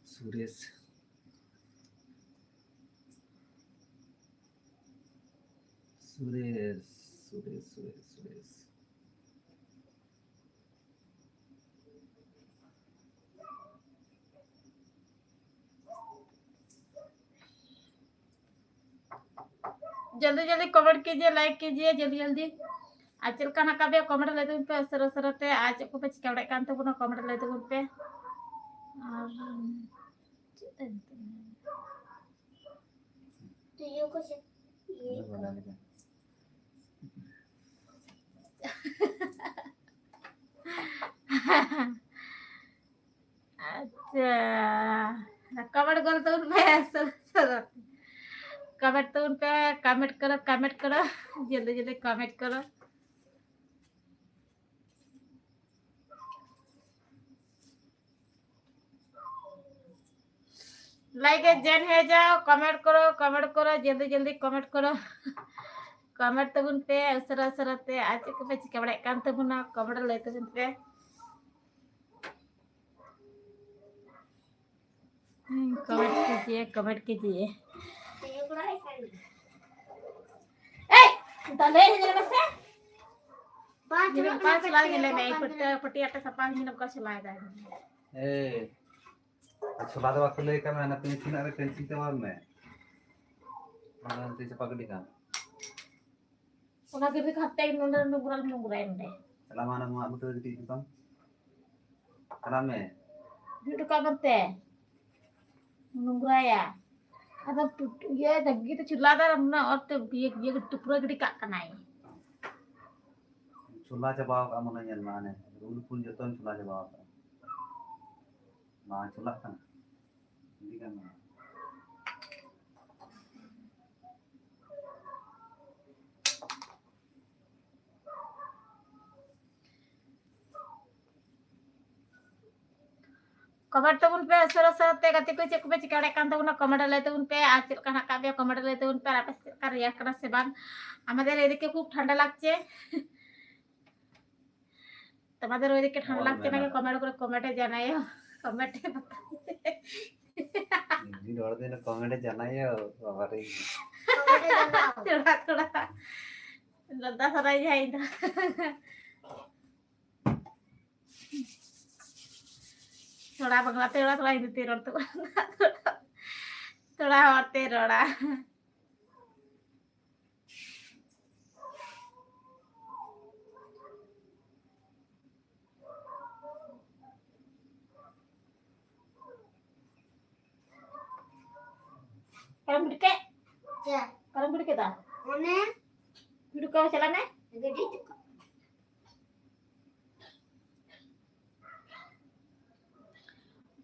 ᱥᱩᱨᱮᱥ᱾ ᱥᱩᱨᱮᱥ, ᱥᱩᱨᱮᱥ, ᱥᱩᱨᱮᱥ, ᱥᱩᱨᱮᱥ᱾ जल्दी जल्दी कमेंट कीजिए, लाइक कीजिए जल्दी जल्दी। ᱟᱨ ᱪᱮᱫ ᱞᱮᱠᱟ ᱢᱮᱱᱟᱜ ᱟᱠᱟᱫ ᱯᱮᱭᱟ ᱠᱚᱢᱮᱱᱴ ᱞᱟᱹᱭ ᱛᱟᱵᱚᱱ ᱯᱮ ᱩᱥᱟᱹᱨᱟ ᱩᱥᱟᱹᱨᱟ ᱛᱮ, ᱟᱨ ᱪᱮᱫ ᱠᱚᱯᱮ ᱪᱤᱠᱟᱹ ᱵᱟᱲᱟᱭᱮᱫ ᱠᱟᱱ ᱛᱟᱵᱚᱱᱟ ᱠᱚᱢᱮᱱᱴ ᱞᱟᱹᱭ ᱛᱟᱵᱚᱱ ᱯᱮ᱾ ᱟᱨ ᱪᱮᱫ ᱛᱟᱦᱮᱱ ᱠᱟᱱᱟ? ᱛᱩᱭᱩ ᱠᱚ ᱪᱮᱫ? ᱤᱭᱟᱹ ᱠᱚ᱾ ᱟᱪᱪᱷᱟ, ᱠᱚᱢᱮᱱᱴ ᱜᱚᱞ ᱛᱟᱵᱚᱱ ᱯᱮ, ᱩᱥᱟᱹᱨᱟ ᱩᱥᱟᱹᱨᱟ ᱛᱮ᱾ ᱠᱚᱢᱮᱱᱴ ᱛᱟᱵᱚᱱ ᱯᱮ, ᱠᱚᱢᱮᱱᱴ ᱠᱚᱨᱚ, ᱠᱚᱢᱮᱱᱴ ᱠᱚᱨᱚ, ᱡᱚᱞᱫᱤ ᱡᱚᱞᱫᱤ ᱠᱚᱢᱮᱱᱴ ᱠᱚᱨᱚ᱾ लाइक है, जन है जाओ, कमेंट करो, कमेंट करो, जल्दी जल्दी कमेंट करो। कमेंट ᱛᱟᱵᱚᱱ ᱯᱮ ᱩᱥᱟᱹᱨᱟ ᱩᱥᱟᱹᱨᱟ ᱛᱮ, ᱟᱨ ᱪᱮᱫ ᱠᱚᱯᱮ ᱪᱤᱠᱟᱹ ᱵᱟᱲᱟᱭᱮᱫ ᱠᱟᱱ ᱛᱟᱵᱚᱱᱟ, ᱠᱚᱢᱮᱱᱴ ᱞᱟᱹᱭ ᱛᱟᱵᱚᱱ ᱯᱮ᱾ हम्म, कमेंट कीजिए, कमेंट कीजिए। ए, दले है जरा से। पाँच मिनट पाँच लाख ले मैं, पट्टी, पट्टी आटा सपा नहीं नमका चलाए दा। ए, अच्छा, बाद बात ले का मैं ना पेंसिल, अरे पेंसिल तो और मैं। ᱚᱱᱟ ᱛᱤ ᱪᱟᱯᱟ ᱜᱤᱰᱤ ᱠᱟᱜ᱾ ᱚᱱᱟ ᱜᱤᱰᱤ ᱠᱟᱛᱮ ᱱᱚᱰᱮ ᱱᱚᱝᱨᱟ ᱱᱚᱝᱨᱟ ᱮᱱ ᱜᱮ᱾ ᱪᱟᱞᱟᱜ ᱢᱮ, ᱦᱟᱱᱟ ᱢᱟ ᱟᱹᱜᱩ ᱛᱚᱨᱟ ᱜᱤᱰᱤ ᱦᱚᱴᱚ ᱠᱟᱜ ᱢᱮ᱾ ᱪᱟᱞᱟᱜ ᱢᱮ᱾ ᱜᱤᱰᱤ ᱦᱚᱴᱚ ᱠᱟᱜ ᱢᱮ ᱚᱱᱛᱮ᱾ ᱱᱚᱝᱨᱟᱭᱟ᱾ ᱟᱫᱚ ᱯᱩ-, ᱤᱭᱟᱹ ᱫᱟᱜᱤ ᱛᱮ ᱪᱩᱞᱟ ᱫᱟᱨ ᱚᱱᱟ ᱚᱛ ᱛᱮ ᱤᱭᱟᱹ, ᱤᱭᱟᱹ ᱴᱩᱯᱨᱟᱹ ᱜᱤᱰᱤ ᱠᱟᱜ ᱠᱟᱱᱟᱭ᱾ ᱪᱩᱞᱟ ᱪᱟᱵᱟᱣ ᱠᱟᱜᱼᱟ ᱢᱚᱱᱮ, ᱧᱮᱞ ᱢᱮ ᱦᱟᱱᱮ ᱨᱩᱞ ᱯᱷᱩᱞ ᱡᱚᱛᱚᱧ ᱪᱩᱞᱟ ᱪᱟᱵᱟᱣ ᱠᱟᱜᱼᱟ᱾ ᱵᱟᱝ ᱪᱩᱞᱟᱜ ᱠᱟᱱᱟ᱾ ᱤᱫᱤ ᱠᱟᱜ ᱢᱮ᱾ Comment ᱛᱟᱵᱚᱱ ᱯᱮ ᱩᱥᱟᱹᱨᱟ ᱩᱥᱟᱹᱨᱟ ᱛᱮ, ᱜᱟᱛᱮ ᱠᱚ, ᱪᱮᱫ ᱠᱚᱯᱮ ᱪᱤᱠᱟᱹ ᱵᱟᱲᱟᱭᱮᱫ ᱠᱟᱱ ᱛᱟᱵᱚᱱᱟ? Comment ᱨᱮ ᱞᱟᱹᱭ ᱛᱟᱵᱚᱱ ᱯᱮ᱾ ᱟᱨ ᱪᱮᱫ ᱞᱮᱠᱟ ᱦᱮᱱᱟᱜ ᱟᱠᱟᱫ ᱯᱮᱭᱟ? Comment ᱨᱮ ᱞᱟᱹᱭ ᱛᱟᱵᱚᱱ ᱯᱮ᱾ ᱟᱨ ᱟᱯᱮ ᱥᱮᱫ ᱪᱮᱫ ᱞᱮᱠᱟ ᱨᱮᱭᱟᱲ ᱠᱟᱱᱟ ᱥᱮ ᱵᱟᱝ? ᱟᱢᱟᱫᱮᱨ ᱮᱫᱤᱠᱮ ᱠᱷᱩᱵ ᱴᱷᱟᱱᱰᱟ ᱞᱟᱜᱪᱮ᱾ তোমাদের ওইদিকে ঠান্ডা লাগছে নাকি? Comment করে comment এ জানাইও। Comment এ। ᱤᱧ ᱦᱚᱲ ᱫᱚ ᱠᱚᱢᱮᱱᱴ ᱮ ᱡᱟᱱᱟᱭᱟ, ᱵᱟᱵᱟᱨᱮ᱾ ᱛᱷᱚᱲᱟ, ᱛᱷᱚᱲᱟ᱾ ᱫᱟᱫᱟ ᱥᱟᱨᱟᱭ ᱡᱟᱦᱟᱸᱭ ᱫᱚ᱾ ᱛᱷᱚᱲᱟ ᱵᱟᱝᱞᱟ ᱛᱮ ᱨᱚᱲᱟ, ᱛᱷᱚᱲᱟ ᱦᱤᱱᱫᱤ ᱛᱮ ᱨᱚᱲ ᱛᱟᱵᱚᱱ᱾ ᱛᱷᱚᱲᱟ ᱦᱚᱲ ᱛᱮ ᱨᱚᱲᱟ᱾ ᱯᱟᱨᱚᱢ ᱜᱤᱰᱤ ᱠᱮᱫ? ᱪᱮᱫ? ᱯᱟᱨᱚᱢ ᱜᱤᱰᱤ ᱠᱮᱫᱟ? ᱚᱱᱮ᱾ ᱜᱤᱰᱤ ᱠᱚ ᱪᱟᱞᱟᱜ ᱢᱮ᱾ ᱜᱤᱰᱤ ᱦᱚᱴᱚ ᱠᱟᱜ᱾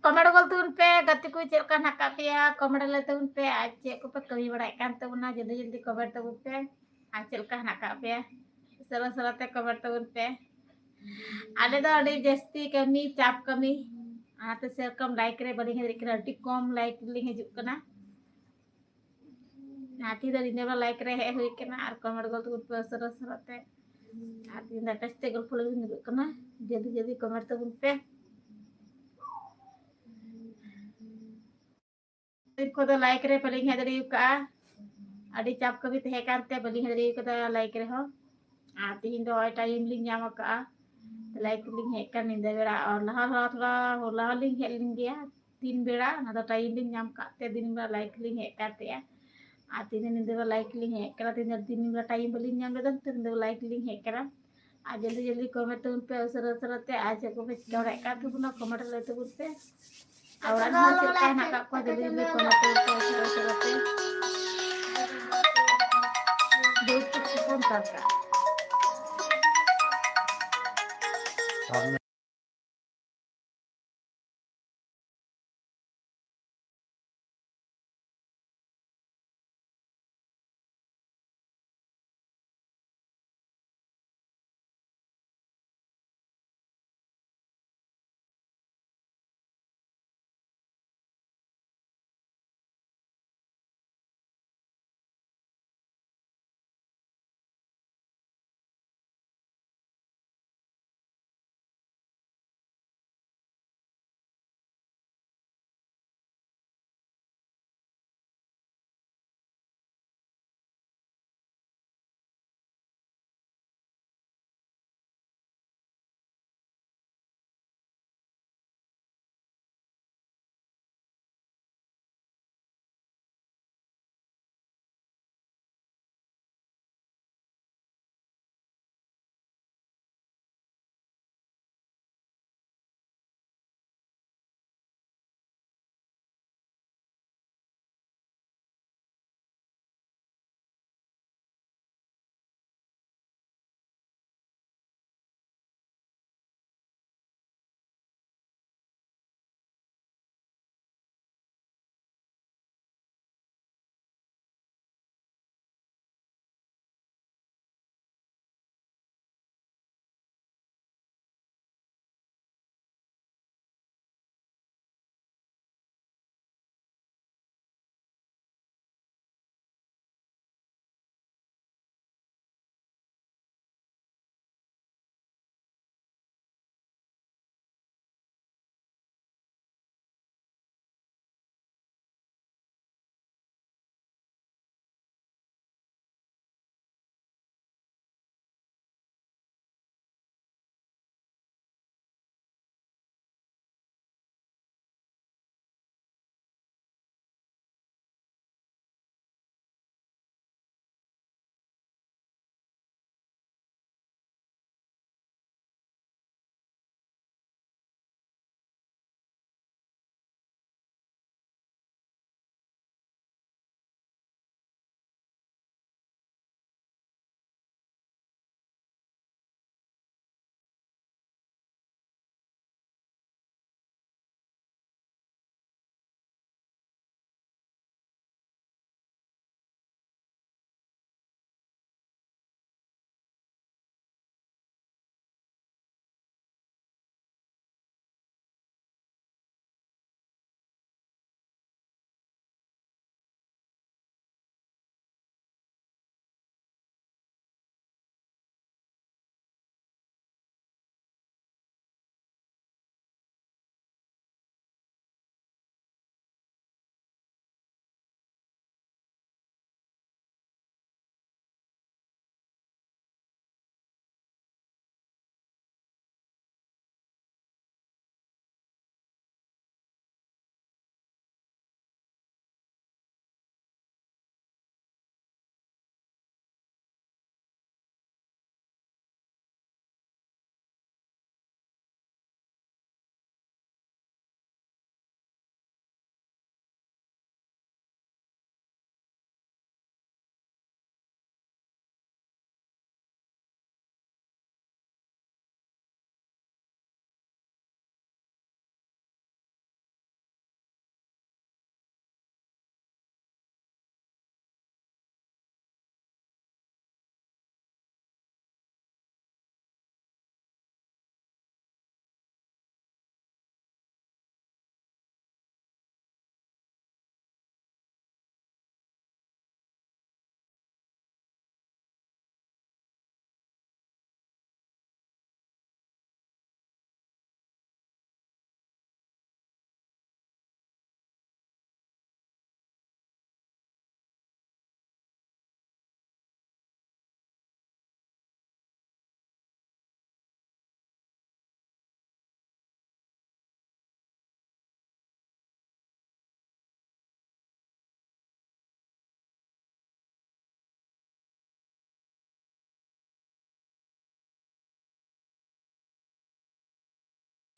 Comment ᱜᱚᱞ ᱛᱟᱵᱚᱱ ᱯᱮ, ᱜᱟᱛᱮ ᱠᱚ, ᱪᱮᱫ ᱞᱮᱠᱟ ᱦᱮᱱᱟᱜ ᱟᱠᱟᱫ ᱯᱮᱭᱟ? Comment ᱞᱟᱹᱭ ᱛᱟᱵᱚᱱ ᱯᱮ᱾ ᱟᱨ ᱪᱮᱫ ᱠᱚᱯᱮ ᱠᱟᱹᱢᱤ ᱵᱟᱲᱟᱭᱮᱫ ᱠᱟᱱ ᱛᱟᱵᱚᱱᱟ? ᱡᱚᱞᱫᱤ ᱡᱚᱞᱫᱤ comment ᱛᱟᱵᱚᱱ ᱯᱮ᱾ ᱟᱨ ᱪᱮᱫ ᱞᱮᱠᱟ ᱦᱮᱱᱟᱜ ᱟᱠᱟᱫ ᱯᱮᱭᱟ? ᱩᱥᱟᱹᱨᱟ ᱩᱥᱟᱹᱨᱟ ᱛᱮ comment ᱛᱟᱵᱚᱱ ᱯᱮ᱾ ᱟᱞᱮ ᱫᱚ ᱟᱹᱰᱤ ᱡᱟᱹᱥᱛᱤ ᱠᱟᱹᱢᱤ, ᱪᱟᱯ ᱠᱟᱹᱢᱤ, ᱚᱱᱟᱛᱮ ᱥᱮᱨᱚᱠᱚᱢ like ᱨᱮ ᱵᱟᱹᱞᱤᱧ ᱦᱮᱡ ᱫᱟᱲᱮᱭᱟᱜ ᱠᱟᱱᱟ᱾ ᱟᱹᱰᱤ ᱠᱚᱢ like ᱞᱤᱧ ᱦᱤᱡᱩᱜ ᱠᱟᱱᱟ᱾ ᱟᱨ ᱛᱤᱦᱤᱧ ᱫᱚ ᱧᱤᱫᱟᱹ ᱵᱮᱲᱟ like ᱨᱮ ᱦᱮᱡ ᱦᱩᱭ ᱠᱟᱱᱟ ᱟᱨ comment ᱜᱚᱞ ᱛᱟᱵᱚᱱ ᱯᱮ ᱩᱥᱟᱹᱨᱟ ᱩᱥᱟᱹᱨᱟ ᱛᱮ᱾ ᱟᱨ ᱛᱤᱦᱤᱧ ᱫᱚ ᱟᱯᱮ ᱥᱟᱛᱮ ᱜᱚᱞᱯᱚ ᱞᱟᱹᱜᱤᱫ ᱤᱧ ᱫᱩᱲᱩᱵ ᱠᱟᱱᱟ᱾ ᱡᱚᱞᱫᱤ ᱡᱚᱞᱫᱤ comment ᱛᱟᱵᱚᱱ ᱯᱮ᱾ ᱫᱤᱱ ᱠᱚᱫᱚ like ᱨᱮ ᱵᱟᱹᱞᱤᱧ ᱦᱮᱡ ᱫᱟᱲᱮ ᱟᱠᱟᱫᱼᱟ, ᱟᱹᱰᱤ ᱪᱟᱯ ᱠᱟᱹᱢᱤ ᱛᱟᱦᱮᱸ ᱠᱟᱱᱛᱮ ᱵᱟᱹᱞᱤᱧ ᱦᱮᱡ ᱫᱟᱲᱮ ᱟᱠᱟᱫᱟ like ᱨᱮᱦᱚᱸ᱾ ᱟᱨ ᱛᱤᱦᱤᱧ ᱫᱚ ᱱᱚᱜᱼᱚᱭ time ᱞᱤᱧ ᱧᱟᱢ ᱟᱠᱟᱫᱼᱟ, like ᱞᱤᱧ ᱦᱮᱡ ᱟᱠᱟᱱ ᱧᱤᱫᱟᱹ ᱵᱮᱲᱟ᱾ ᱟᱨ ᱞᱟᱦᱟ ᱞᱟᱦᱟ ᱛᱷᱚᱲᱟ ᱦᱚᱞᱟ ᱦᱚᱸᱞᱤᱧ ᱦᱮᱡ ᱞᱮᱱ ᱜᱮᱭᱟ ᱫᱤᱱ ᱵᱮᱲᱟ, ᱚᱱᱟ ᱫᱚ time ᱞᱤᱧ ᱧᱟᱢ ᱟᱠᱟᱫ ᱛᱮ ᱫᱤᱱ ᱵᱮᱲᱟ like ᱞᱤᱧ ᱦᱮᱡ ᱟᱠᱟᱱ ᱛᱟᱦᱮᱸᱜᱼᱟ᱾ ᱟᱨ ᱛᱤᱦᱤᱧ ᱧᱤᱫᱟᱹ ᱵᱮᱲᱟ live ᱞᱤᱧ ᱦᱮᱡ ᱠᱟᱱᱟ, ᱛᱤᱦᱤᱧ ᱫᱚ ᱫᱤᱱ ᱵᱮᱲᱟ time ᱵᱟᱹᱞᱤᱧ ᱧᱟᱢ ᱞᱮᱫᱟ, ᱛᱚ ᱧᱤᱫᱟᱹ ᱵᱮᱲᱟ live ᱞᱤᱧ ᱦᱮᱡ ᱠᱟᱱᱟ᱾ ᱟᱨ ᱡᱚᱞᱫᱤ ᱡᱚᱞᱫᱤ comment ᱛᱟᱵᱚᱱ ᱯᱮ ᱩᱥᱟᱹᱨᱟ ᱩᱥᱟᱹᱨᱟ ᱛᱮ, ᱟᱨ ᱪᱮᱫ ᱠᱚᱯᱮ ᱪᱤᱠᱟᱹ ᱵᱟᱲᱟᱭᱮᱫ ᱠᱟᱱ ᱛᱟᱵᱚᱱᱟ comment ᱨᱮ ᱞᱟᱹᱭ ᱛᱟᱵᱚᱱ ᱯᱮ᱾ ᱟᱨ ᱚᱲᱟᱜ ᱨᱮᱦᱚᱸ ᱪᱮᱫ ᱞᱮᱠᱟ ᱦᱮᱱᱟᱜ ᱠᱟᱜ ᱠᱚᱣᱟ, ᱡᱚᱞᱫᱤ ᱡᱚᱞᱫᱤ comment ᱛᱟᱵᱚᱱ ᱯᱮ ᱩᱥᱟᱹᱨᱟ ᱩᱥᱟᱹᱨᱟ ᱛᱮ᱾ ᱫᱩᱲᱩᱵ ᱪᱩᱯ ᱪᱩᱯ ᱵᱚᱱ ᱛᱟᱦᱮᱱ ᱠᱟᱱᱟ᱾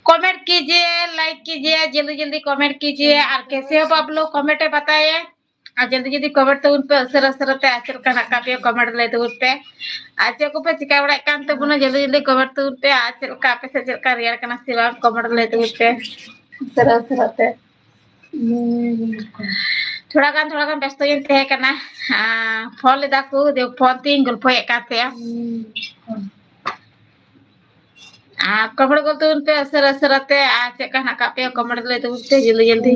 कमेंट कीजिए, लाइक कीजिए, जल्दी जल्दी कमेंट कीजिए। और कैसे हो आप लोग, कमेंट में बताइए। और जल्दी जल्दी कमेंट ᱛᱟᱵᱚᱱ ᱯᱮ, ᱩᱥᱟᱹᱨᱟ ᱩᱥᱟᱹᱨᱟ ᱛᱮ, ᱟᱨ ᱪᱮᱫ ᱞᱮᱠᱟ ᱦᱮᱱᱟᱜ ᱟᱠᱟᱫ ᱯᱮᱭᱟ ᱠᱚᱢᱮᱱᱴ ᱞᱟᱹᱭ ᱛᱟᱵᱚᱱ ᱯᱮ᱾ ᱟᱨ ᱪᱮᱫ ᱠᱚᱯᱮ ᱪᱤᱠᱟ ᱵᱟᱲᱟᱭᱮᱫ ᱠᱟᱱ ᱛᱟᱵᱚᱱᱟ, ᱡᱚᱞᱫᱤ ᱡᱚᱞᱫᱤ ᱠᱚᱢᱮᱱᱴ ᱛᱟᱵᱚᱱ ᱯᱮ᱾ ᱟᱨ ᱪᱮᱫ ᱞᱮᱠᱟ ᱟᱯᱮ ᱥᱮᱫ ᱪᱮᱫ ᱞᱮᱠᱟ ᱨᱮᱭᱟᱲ ᱠᱟᱱᱟ ᱥᱮ ᱵᱟᱝ, ᱠᱚᱢᱮᱱᱴ ᱞᱟᱹᱭ ᱛᱟᱵᱚᱱ ᱯᱮ ᱩᱥᱟᱹᱨᱟ ᱩᱥᱟᱹᱨᱟ ᱛᱮ᱾ ᱛᱷᱚᱲᱟ ᱜᱟᱱ ᱛᱷᱚᱲᱟ ᱜᱟᱱ ᱵᱮᱥᱛᱚ ᱜᱤᱧ ᱛᱟᱦᱮᱸ ᱠᱟᱱᱟ᱾ ᱟᱨ ᱯᱷᱳᱱ ᱞᱮᱫᱟ ᱠᱚ, ᱫᱤᱭᱮ ᱯᱷᱳᱱ ᱛᱤᱧ ᱜᱚᱞᱯᱷᱚᱭᱮᱫ ᱠᱟᱱ ᱛᱟᱦᱮᱸᱜᱼᱟ᱾ ᱟᱨ ᱠᱚᱢᱮᱱᱴ ᱜᱚᱞ ᱛᱟᱵᱚᱱ ᱯᱮ ᱩᱥᱟᱹᱨᱟ ᱩᱥᱟᱹᱨᱟ ᱛᱮ, ᱟᱨ ᱪᱮᱫ ᱞᱮᱠᱟ ᱦᱮᱱᱟᱜ ᱟᱠᱟᱫ ᱯᱮᱭᱟ ᱠᱚᱢᱮᱱᱴ ᱞᱟᱹᱭ ᱛᱟᱵᱚᱱ ᱯᱮ ᱡᱚᱞᱫᱤ ᱡᱚᱞᱫᱤ᱾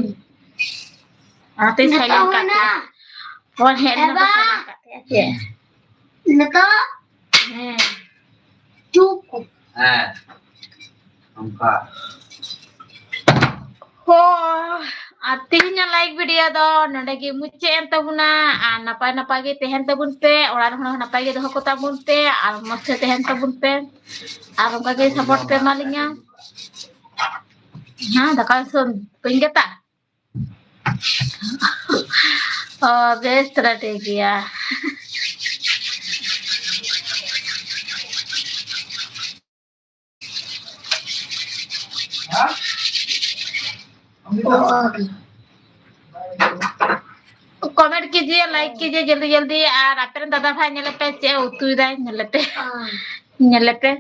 ᱚᱱᱟᱛᱮᱧ ᱱᱤᱛᱚᱜ silent ᱠᱟᱜ ᱦᱩᱭᱱᱟ᱾ ᱯᱮᱭᱟ᱾ ᱯᱷᱳᱱ ᱦᱮᱡ ᱞᱮᱱᱟ, ᱮᱵᱟ᱾ Silent ᱠᱟᱜ ᱯᱮᱭᱟ ᱪᱮᱫ? ᱱᱤᱛᱚᱜ? ᱦᱮᱸ᱾ ᱪᱩᱯ᱾ ᱦᱮᱸ᱾ ᱚᱱᱠᱟ᱾ ᱦᱳ, ᱟᱨ ᱛᱮᱦᱮᱧᱟᱜ live video ᱫᱚ ᱱᱚᱰᱮ ᱜᱮ ᱢᱩᱪᱟᱹᱫ ᱮᱱ ᱛᱟᱵᱚᱱᱟ᱾ ᱟᱨ ᱱᱟᱯᱟᱭ ᱱᱟᱯᱟᱭ ᱜᱮ ᱛᱟᱦᱮᱱ ᱛᱟᱵᱚᱱ ᱯᱮ, ᱚᱲᱟᱜ ᱨᱮᱦᱚᱸ ᱱᱟᱯᱟᱭ ᱜᱮ ᱫᱚᱦᱚ ᱠᱚ ᱛᱟᱵᱚᱱ ᱯᱮ, ᱟᱨ ᱢᱚᱡᱽ ᱛᱮ ᱛᱟᱦᱮᱱ ᱛᱟᱵᱚᱱ ᱯᱮ, ᱟᱨ ᱚᱱᱠᱟ ᱜᱮ support ᱯᱮ ᱮᱢᱟ ᱞᱤᱧᱟ᱾ ᱦᱮᱸ, ᱫᱟᱠᱟ ᱤᱥᱤᱱ ᱵᱟᱹᱧ ᱜᱮᱛᱟ? ᱚ, ᱵᱮᱥ ᱛᱚᱨᱟ ᱴᱷᱤᱠ ᱜᱮᱭᱟ᱾ कमेंट कीजिए, लाइक कीजिए जल्दी जल्दी। ᱟᱨ ᱟᱯᱮ ᱨᱮᱱ ᱫᱟᱫᱟ ᱵᱷᱟᱭ ᱧᱮᱞᱮ ᱯᱮ ᱪᱮᱫ ᱮ ᱩᱛᱩᱭᱮᱫᱟᱭ, ᱧᱮᱞᱮ ᱯᱮ, ᱧᱮᱞᱮ ᱯᱮ᱾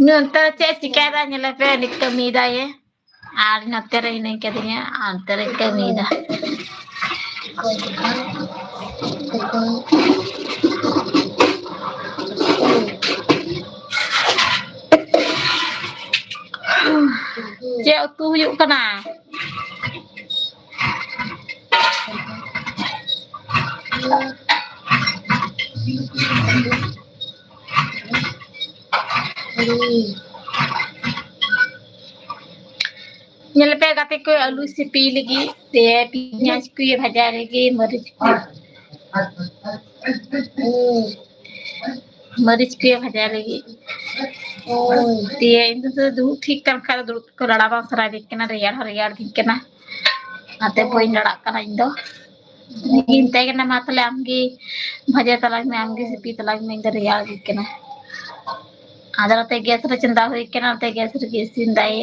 ᱱᱩᱭ ᱚᱱᱛᱮ ᱨᱮ ᱪᱮᱫ ᱮ ᱪᱤᱠᱟᱭᱮᱫᱟ, ᱧᱮᱞᱮ ᱯᱮ, ᱩᱱᱤ ᱠᱟᱹᱢᱤᱭᱮᱫᱟᱭ᱾ ᱟᱨ ᱱᱚᱛᱮ ᱨᱮ ᱦᱤᱱᱟᱹᱧ ᱠᱟᱹᱫᱤᱧᱟ, ᱟᱨ ᱚᱱᱛᱮ ᱨᱮᱧ ᱠᱟᱹᱢᱤᱭᱮᱫᱟ᱾ ᱪᱮᱫ ᱩᱛᱩ ᱦᱩᱭᱩᱜ ᱠᱟᱱᱟ? ᱧᱮᱞ ᱯᱮ ᱜᱟᱛᱮ ᱠᱚ, ᱟᱹᱞᱩ ᱥᱤᱯᱤ ᱞᱟᱹᱜᱤᱫ ᱛᱮ ᱯᱮᱸᱭᱟᱡᱽ ᱠᱚ ᱵᱷᱟᱡᱟ ᱞᱟᱹᱜᱤᱫ, ᱢᱟᱹᱨᱤᱪ ᱠᱚ, ᱢᱟᱹᱨᱤᱪ ᱠᱚ ᱵᱷᱟᱡᱟ ᱞᱟᱹᱜᱤᱫ᱾ ᱫᱤᱭᱮ ᱤᱧ ᱫᱚ ᱫᱩᱲᱩᱵ ᱴᱷᱤᱠ ᱠᱟᱱ ᱠᱷᱟᱡ ᱫᱚ ᱫᱩᱲᱩᱵ ᱠᱚ ᱨᱟᱲᱟ ᱵᱟᱝ ᱥᱟᱱᱟᱭᱮᱫᱤᱧ ᱠᱟᱱᱟ, ᱨᱮᱭᱟᱲ ᱦᱚᱸ ᱨᱮᱭᱟᱲ ᱫᱤᱧ ᱠᱟᱱᱟ᱾ ᱚᱱᱟᱛᱮ ᱵᱟᱹᱧ ᱨᱟᱲᱟᱜ ᱠᱟᱱᱟ ᱤᱧ ᱫᱚ᱾ ᱤᱧ ᱢᱮᱛᱟᱭ ᱠᱟᱱᱟ, "ᱢᱟ ᱛᱟᱦᱞᱮ ᱟᱢᱜᱮ ᱵᱷᱟᱡᱟ ᱛᱟᱞᱟᱝ ᱢᱮ, ᱟᱢᱜᱮ ᱥᱤᱯᱤ ᱛᱟᱞᱟᱝ ᱢᱮ, ᱤᱧ ᱫᱚ ᱨᱮᱭᱟᱲ ᱜᱮ ᱠᱟᱱᱟ᱾" ᱟᱫᱚ ᱱᱚᱛᱮ ᱜᱮᱥ ᱨᱮ ᱪᱚᱸᱫᱟ ᱦᱩᱭ ᱠᱟᱱᱟ, ᱱᱚᱛᱮ ᱜᱮᱥ ᱨᱮᱜᱮ ᱤᱥᱤᱱ ᱫᱟᱭ᱾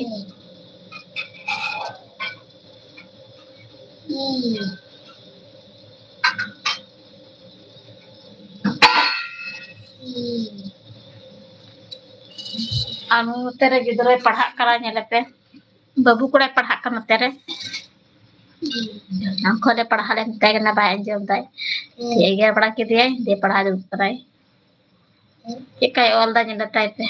ᱟᱨ ᱱᱚᱛᱮ ᱨᱮ ᱜᱤᱫᱽᱨᱟᱹᱭ ᱯᱟᱲᱦᱟᱜ ᱠᱟᱱᱟ, ᱧᱮᱞᱮᱯᱮ, ᱵᱟᱹᱵᱩ ᱠᱚᱲᱟᱭ ᱯᱟᱲᱦᱟᱜ ᱠᱟᱱᱟ ᱱᱚᱛᱮ ᱨᱮ᱾ ᱚᱱᱟ ᱠᱷᱚᱱ ᱞᱮ ᱯᱟᱲᱦᱟᱣ ᱞᱮ ᱢᱮᱛᱟᱭ ᱠᱟᱱᱟ, ᱵᱟᱭ ᱟᱸᱡᱚᱢ ᱫᱟᱭ᱾ ᱮᱜᱮᱨ ᱵᱟᱲᱟ ᱠᱮᱫᱮᱭᱟᱭ, ᱫᱤᱭᱮ ᱯᱟᱲᱦᱟᱣ ᱫᱩᱲᱩᱵ ᱠᱟᱱᱟᱭ᱾ ᱪᱮᱫ ᱞᱮᱠᱟᱭ ᱚᱞ ᱫᱟ ᱧᱮᱞ ᱛᱟᱭ ᱯᱮ᱾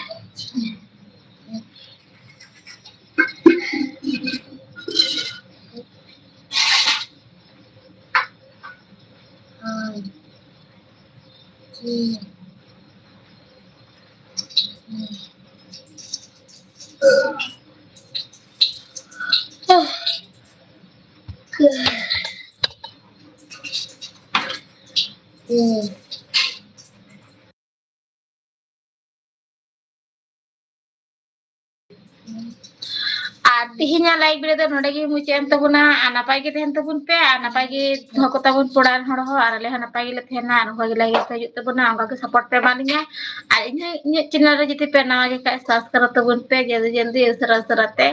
ᱟᱨ ᱛᱮᱦᱮᱧᱟᱜ live video ᱫᱚ ᱱᱚᱰᱮ ᱜᱮ ᱢᱩᱪᱟᱹᱫ ᱮᱱ ᱛᱟᱵᱚᱱᱟ᱾ ᱟᱨ ᱱᱟᱯᱟᱭ ᱜᱮ ᱛᱟᱦᱮᱱ ᱛᱟᱵᱚᱱ ᱯᱮ, ᱟᱨ ᱱᱟᱯᱟᱭ ᱜᱮ ᱫᱚᱦᱚ ᱠᱚᱛᱟ ᱵᱚᱱ ᱯᱮᱲᱟ ᱦᱚᱲ ᱦᱚᱸ, ᱟᱨ ᱟᱞᱮ ᱦᱚᱸ ᱱᱟᱯᱟᱭ ᱜᱮᱞᱮ ᱛᱟᱦᱮᱱᱟ᱾ ᱟᱨ ᱚᱱᱠᱟ ᱜᱮ live ᱦᱤᱡᱩᱜ ᱛᱟᱵᱚᱱᱟ, ᱚᱱᱠᱟ ᱜᱮ support ᱯᱮ ᱮᱢᱟ ᱞᱤᱧᱟ᱾ ᱟᱨ ᱤᱧ ᱦᱚᱸ ᱤᱧᱟᱹᱜ channel ᱨᱮ ᱡᱩᱫᱤ ᱯᱮ ᱱᱟᱣᱟ ᱜᱮ ᱠᱷᱟᱡ, subscribe ᱛᱟᱵᱚᱱ ᱯᱮ ᱡᱚᱞᱫᱤ ᱡᱚᱞᱫᱤ, ᱩᱥᱟᱹᱨᱟ ᱩᱥᱟᱹᱨᱟ ᱛᱮ᱾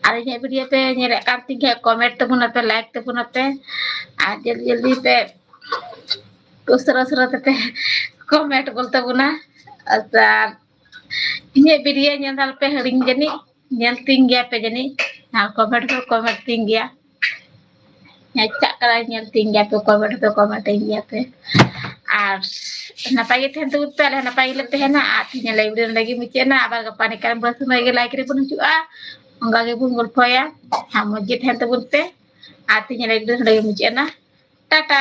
ᱟᱨ ᱤᱧᱟᱹᱜ video ᱯᱮ ᱧᱮᱞᱮᱫ ᱠᱟᱱ ᱛᱤᱧ ᱠᱷᱟᱡ, comment ᱛᱟᱵᱚᱱ ᱟᱯᱮ, like ᱛᱟᱵᱚᱱ ᱟᱯᱮ, ᱟᱨ ᱡᱚᱞᱫᱤ ᱡᱚᱞᱫᱤ ᱯᱮ ᱩᱥᱟᱹᱨᱟ ᱩᱥᱟᱹᱨᱟ ᱛᱮᱯᱮ comment ᱜᱚᱞ ᱛᱟᱵᱚᱱᱟ᱾ ᱟᱨ ᱤᱧᱟᱹᱜ video ᱧᱮᱞ ᱫᱚ ᱟᱞᱚᱯᱮ ᱦᱤᱲᱤᱧ ᱡᱟᱹᱱᱤᱡ, ᱧᱮᱞ ᱛᱤᱧ ᱜᱮᱭᱟ ᱯᱮ ᱡᱟᱹᱱᱤᱡ, ᱟᱨ comment ᱦᱚᱸ comment ᱛᱤᱧ ᱜᱮᱭᱟ᱾ ᱦᱮᱸ, ᱪᱟᱜ ᱠᱟᱱᱟ, ᱧᱮᱞ ᱛᱤᱧ ᱜᱮᱭᱟ ᱯᱮ, comment ᱦᱚᱸᱯᱮ comment ᱤᱧ ᱜᱮᱭᱟ ᱯᱮ᱾ ᱟᱨ ᱱᱟᱯᱟᱭ ᱜᱮ ᱛᱟᱦᱮᱱ ᱛᱟᱵᱚᱱ ᱯᱮ, ᱟᱞᱮ ᱦᱚᱸ ᱱᱟᱯᱟᱭ ᱜᱮᱞᱮ ᱛᱟᱦᱮᱱᱟ᱾ ᱟᱨ ᱛᱮᱦᱮᱧᱟᱜ live video ᱱᱚᱰᱮ ᱜᱮ ᱢᱩᱪᱟᱹᱫ ᱮᱱᱟ᱾ ᱟᱵᱟᱨ ᱜᱟᱯᱟ ᱱᱤᱝᱠᱟᱱ ᱵᱟᱨ ᱥᱚᱢᱚᱭ ᱜᱮ live ᱨᱮᱵᱚᱱ ᱦᱤᱡᱩᱜᱼᱟ, ᱚᱱᱠᱟ ᱜᱮᱵᱚᱱ ᱜᱚᱞᱯᱷᱚᱭᱟ᱾ ᱟᱨ ᱢᱚᱡᱽ ᱜᱮ ᱛᱟᱦᱮᱱ ᱛᱟᱵᱚᱱ ᱯᱮ᱾ ᱟᱨ ᱛᱮᱦᱮᱧᱟᱜ live video ᱱᱚᱰᱮ ᱜᱮ ᱢᱩᱪᱟᱹᱫ ᱮᱱᱟ᱾ ᱴᱟᱴᱟ᱾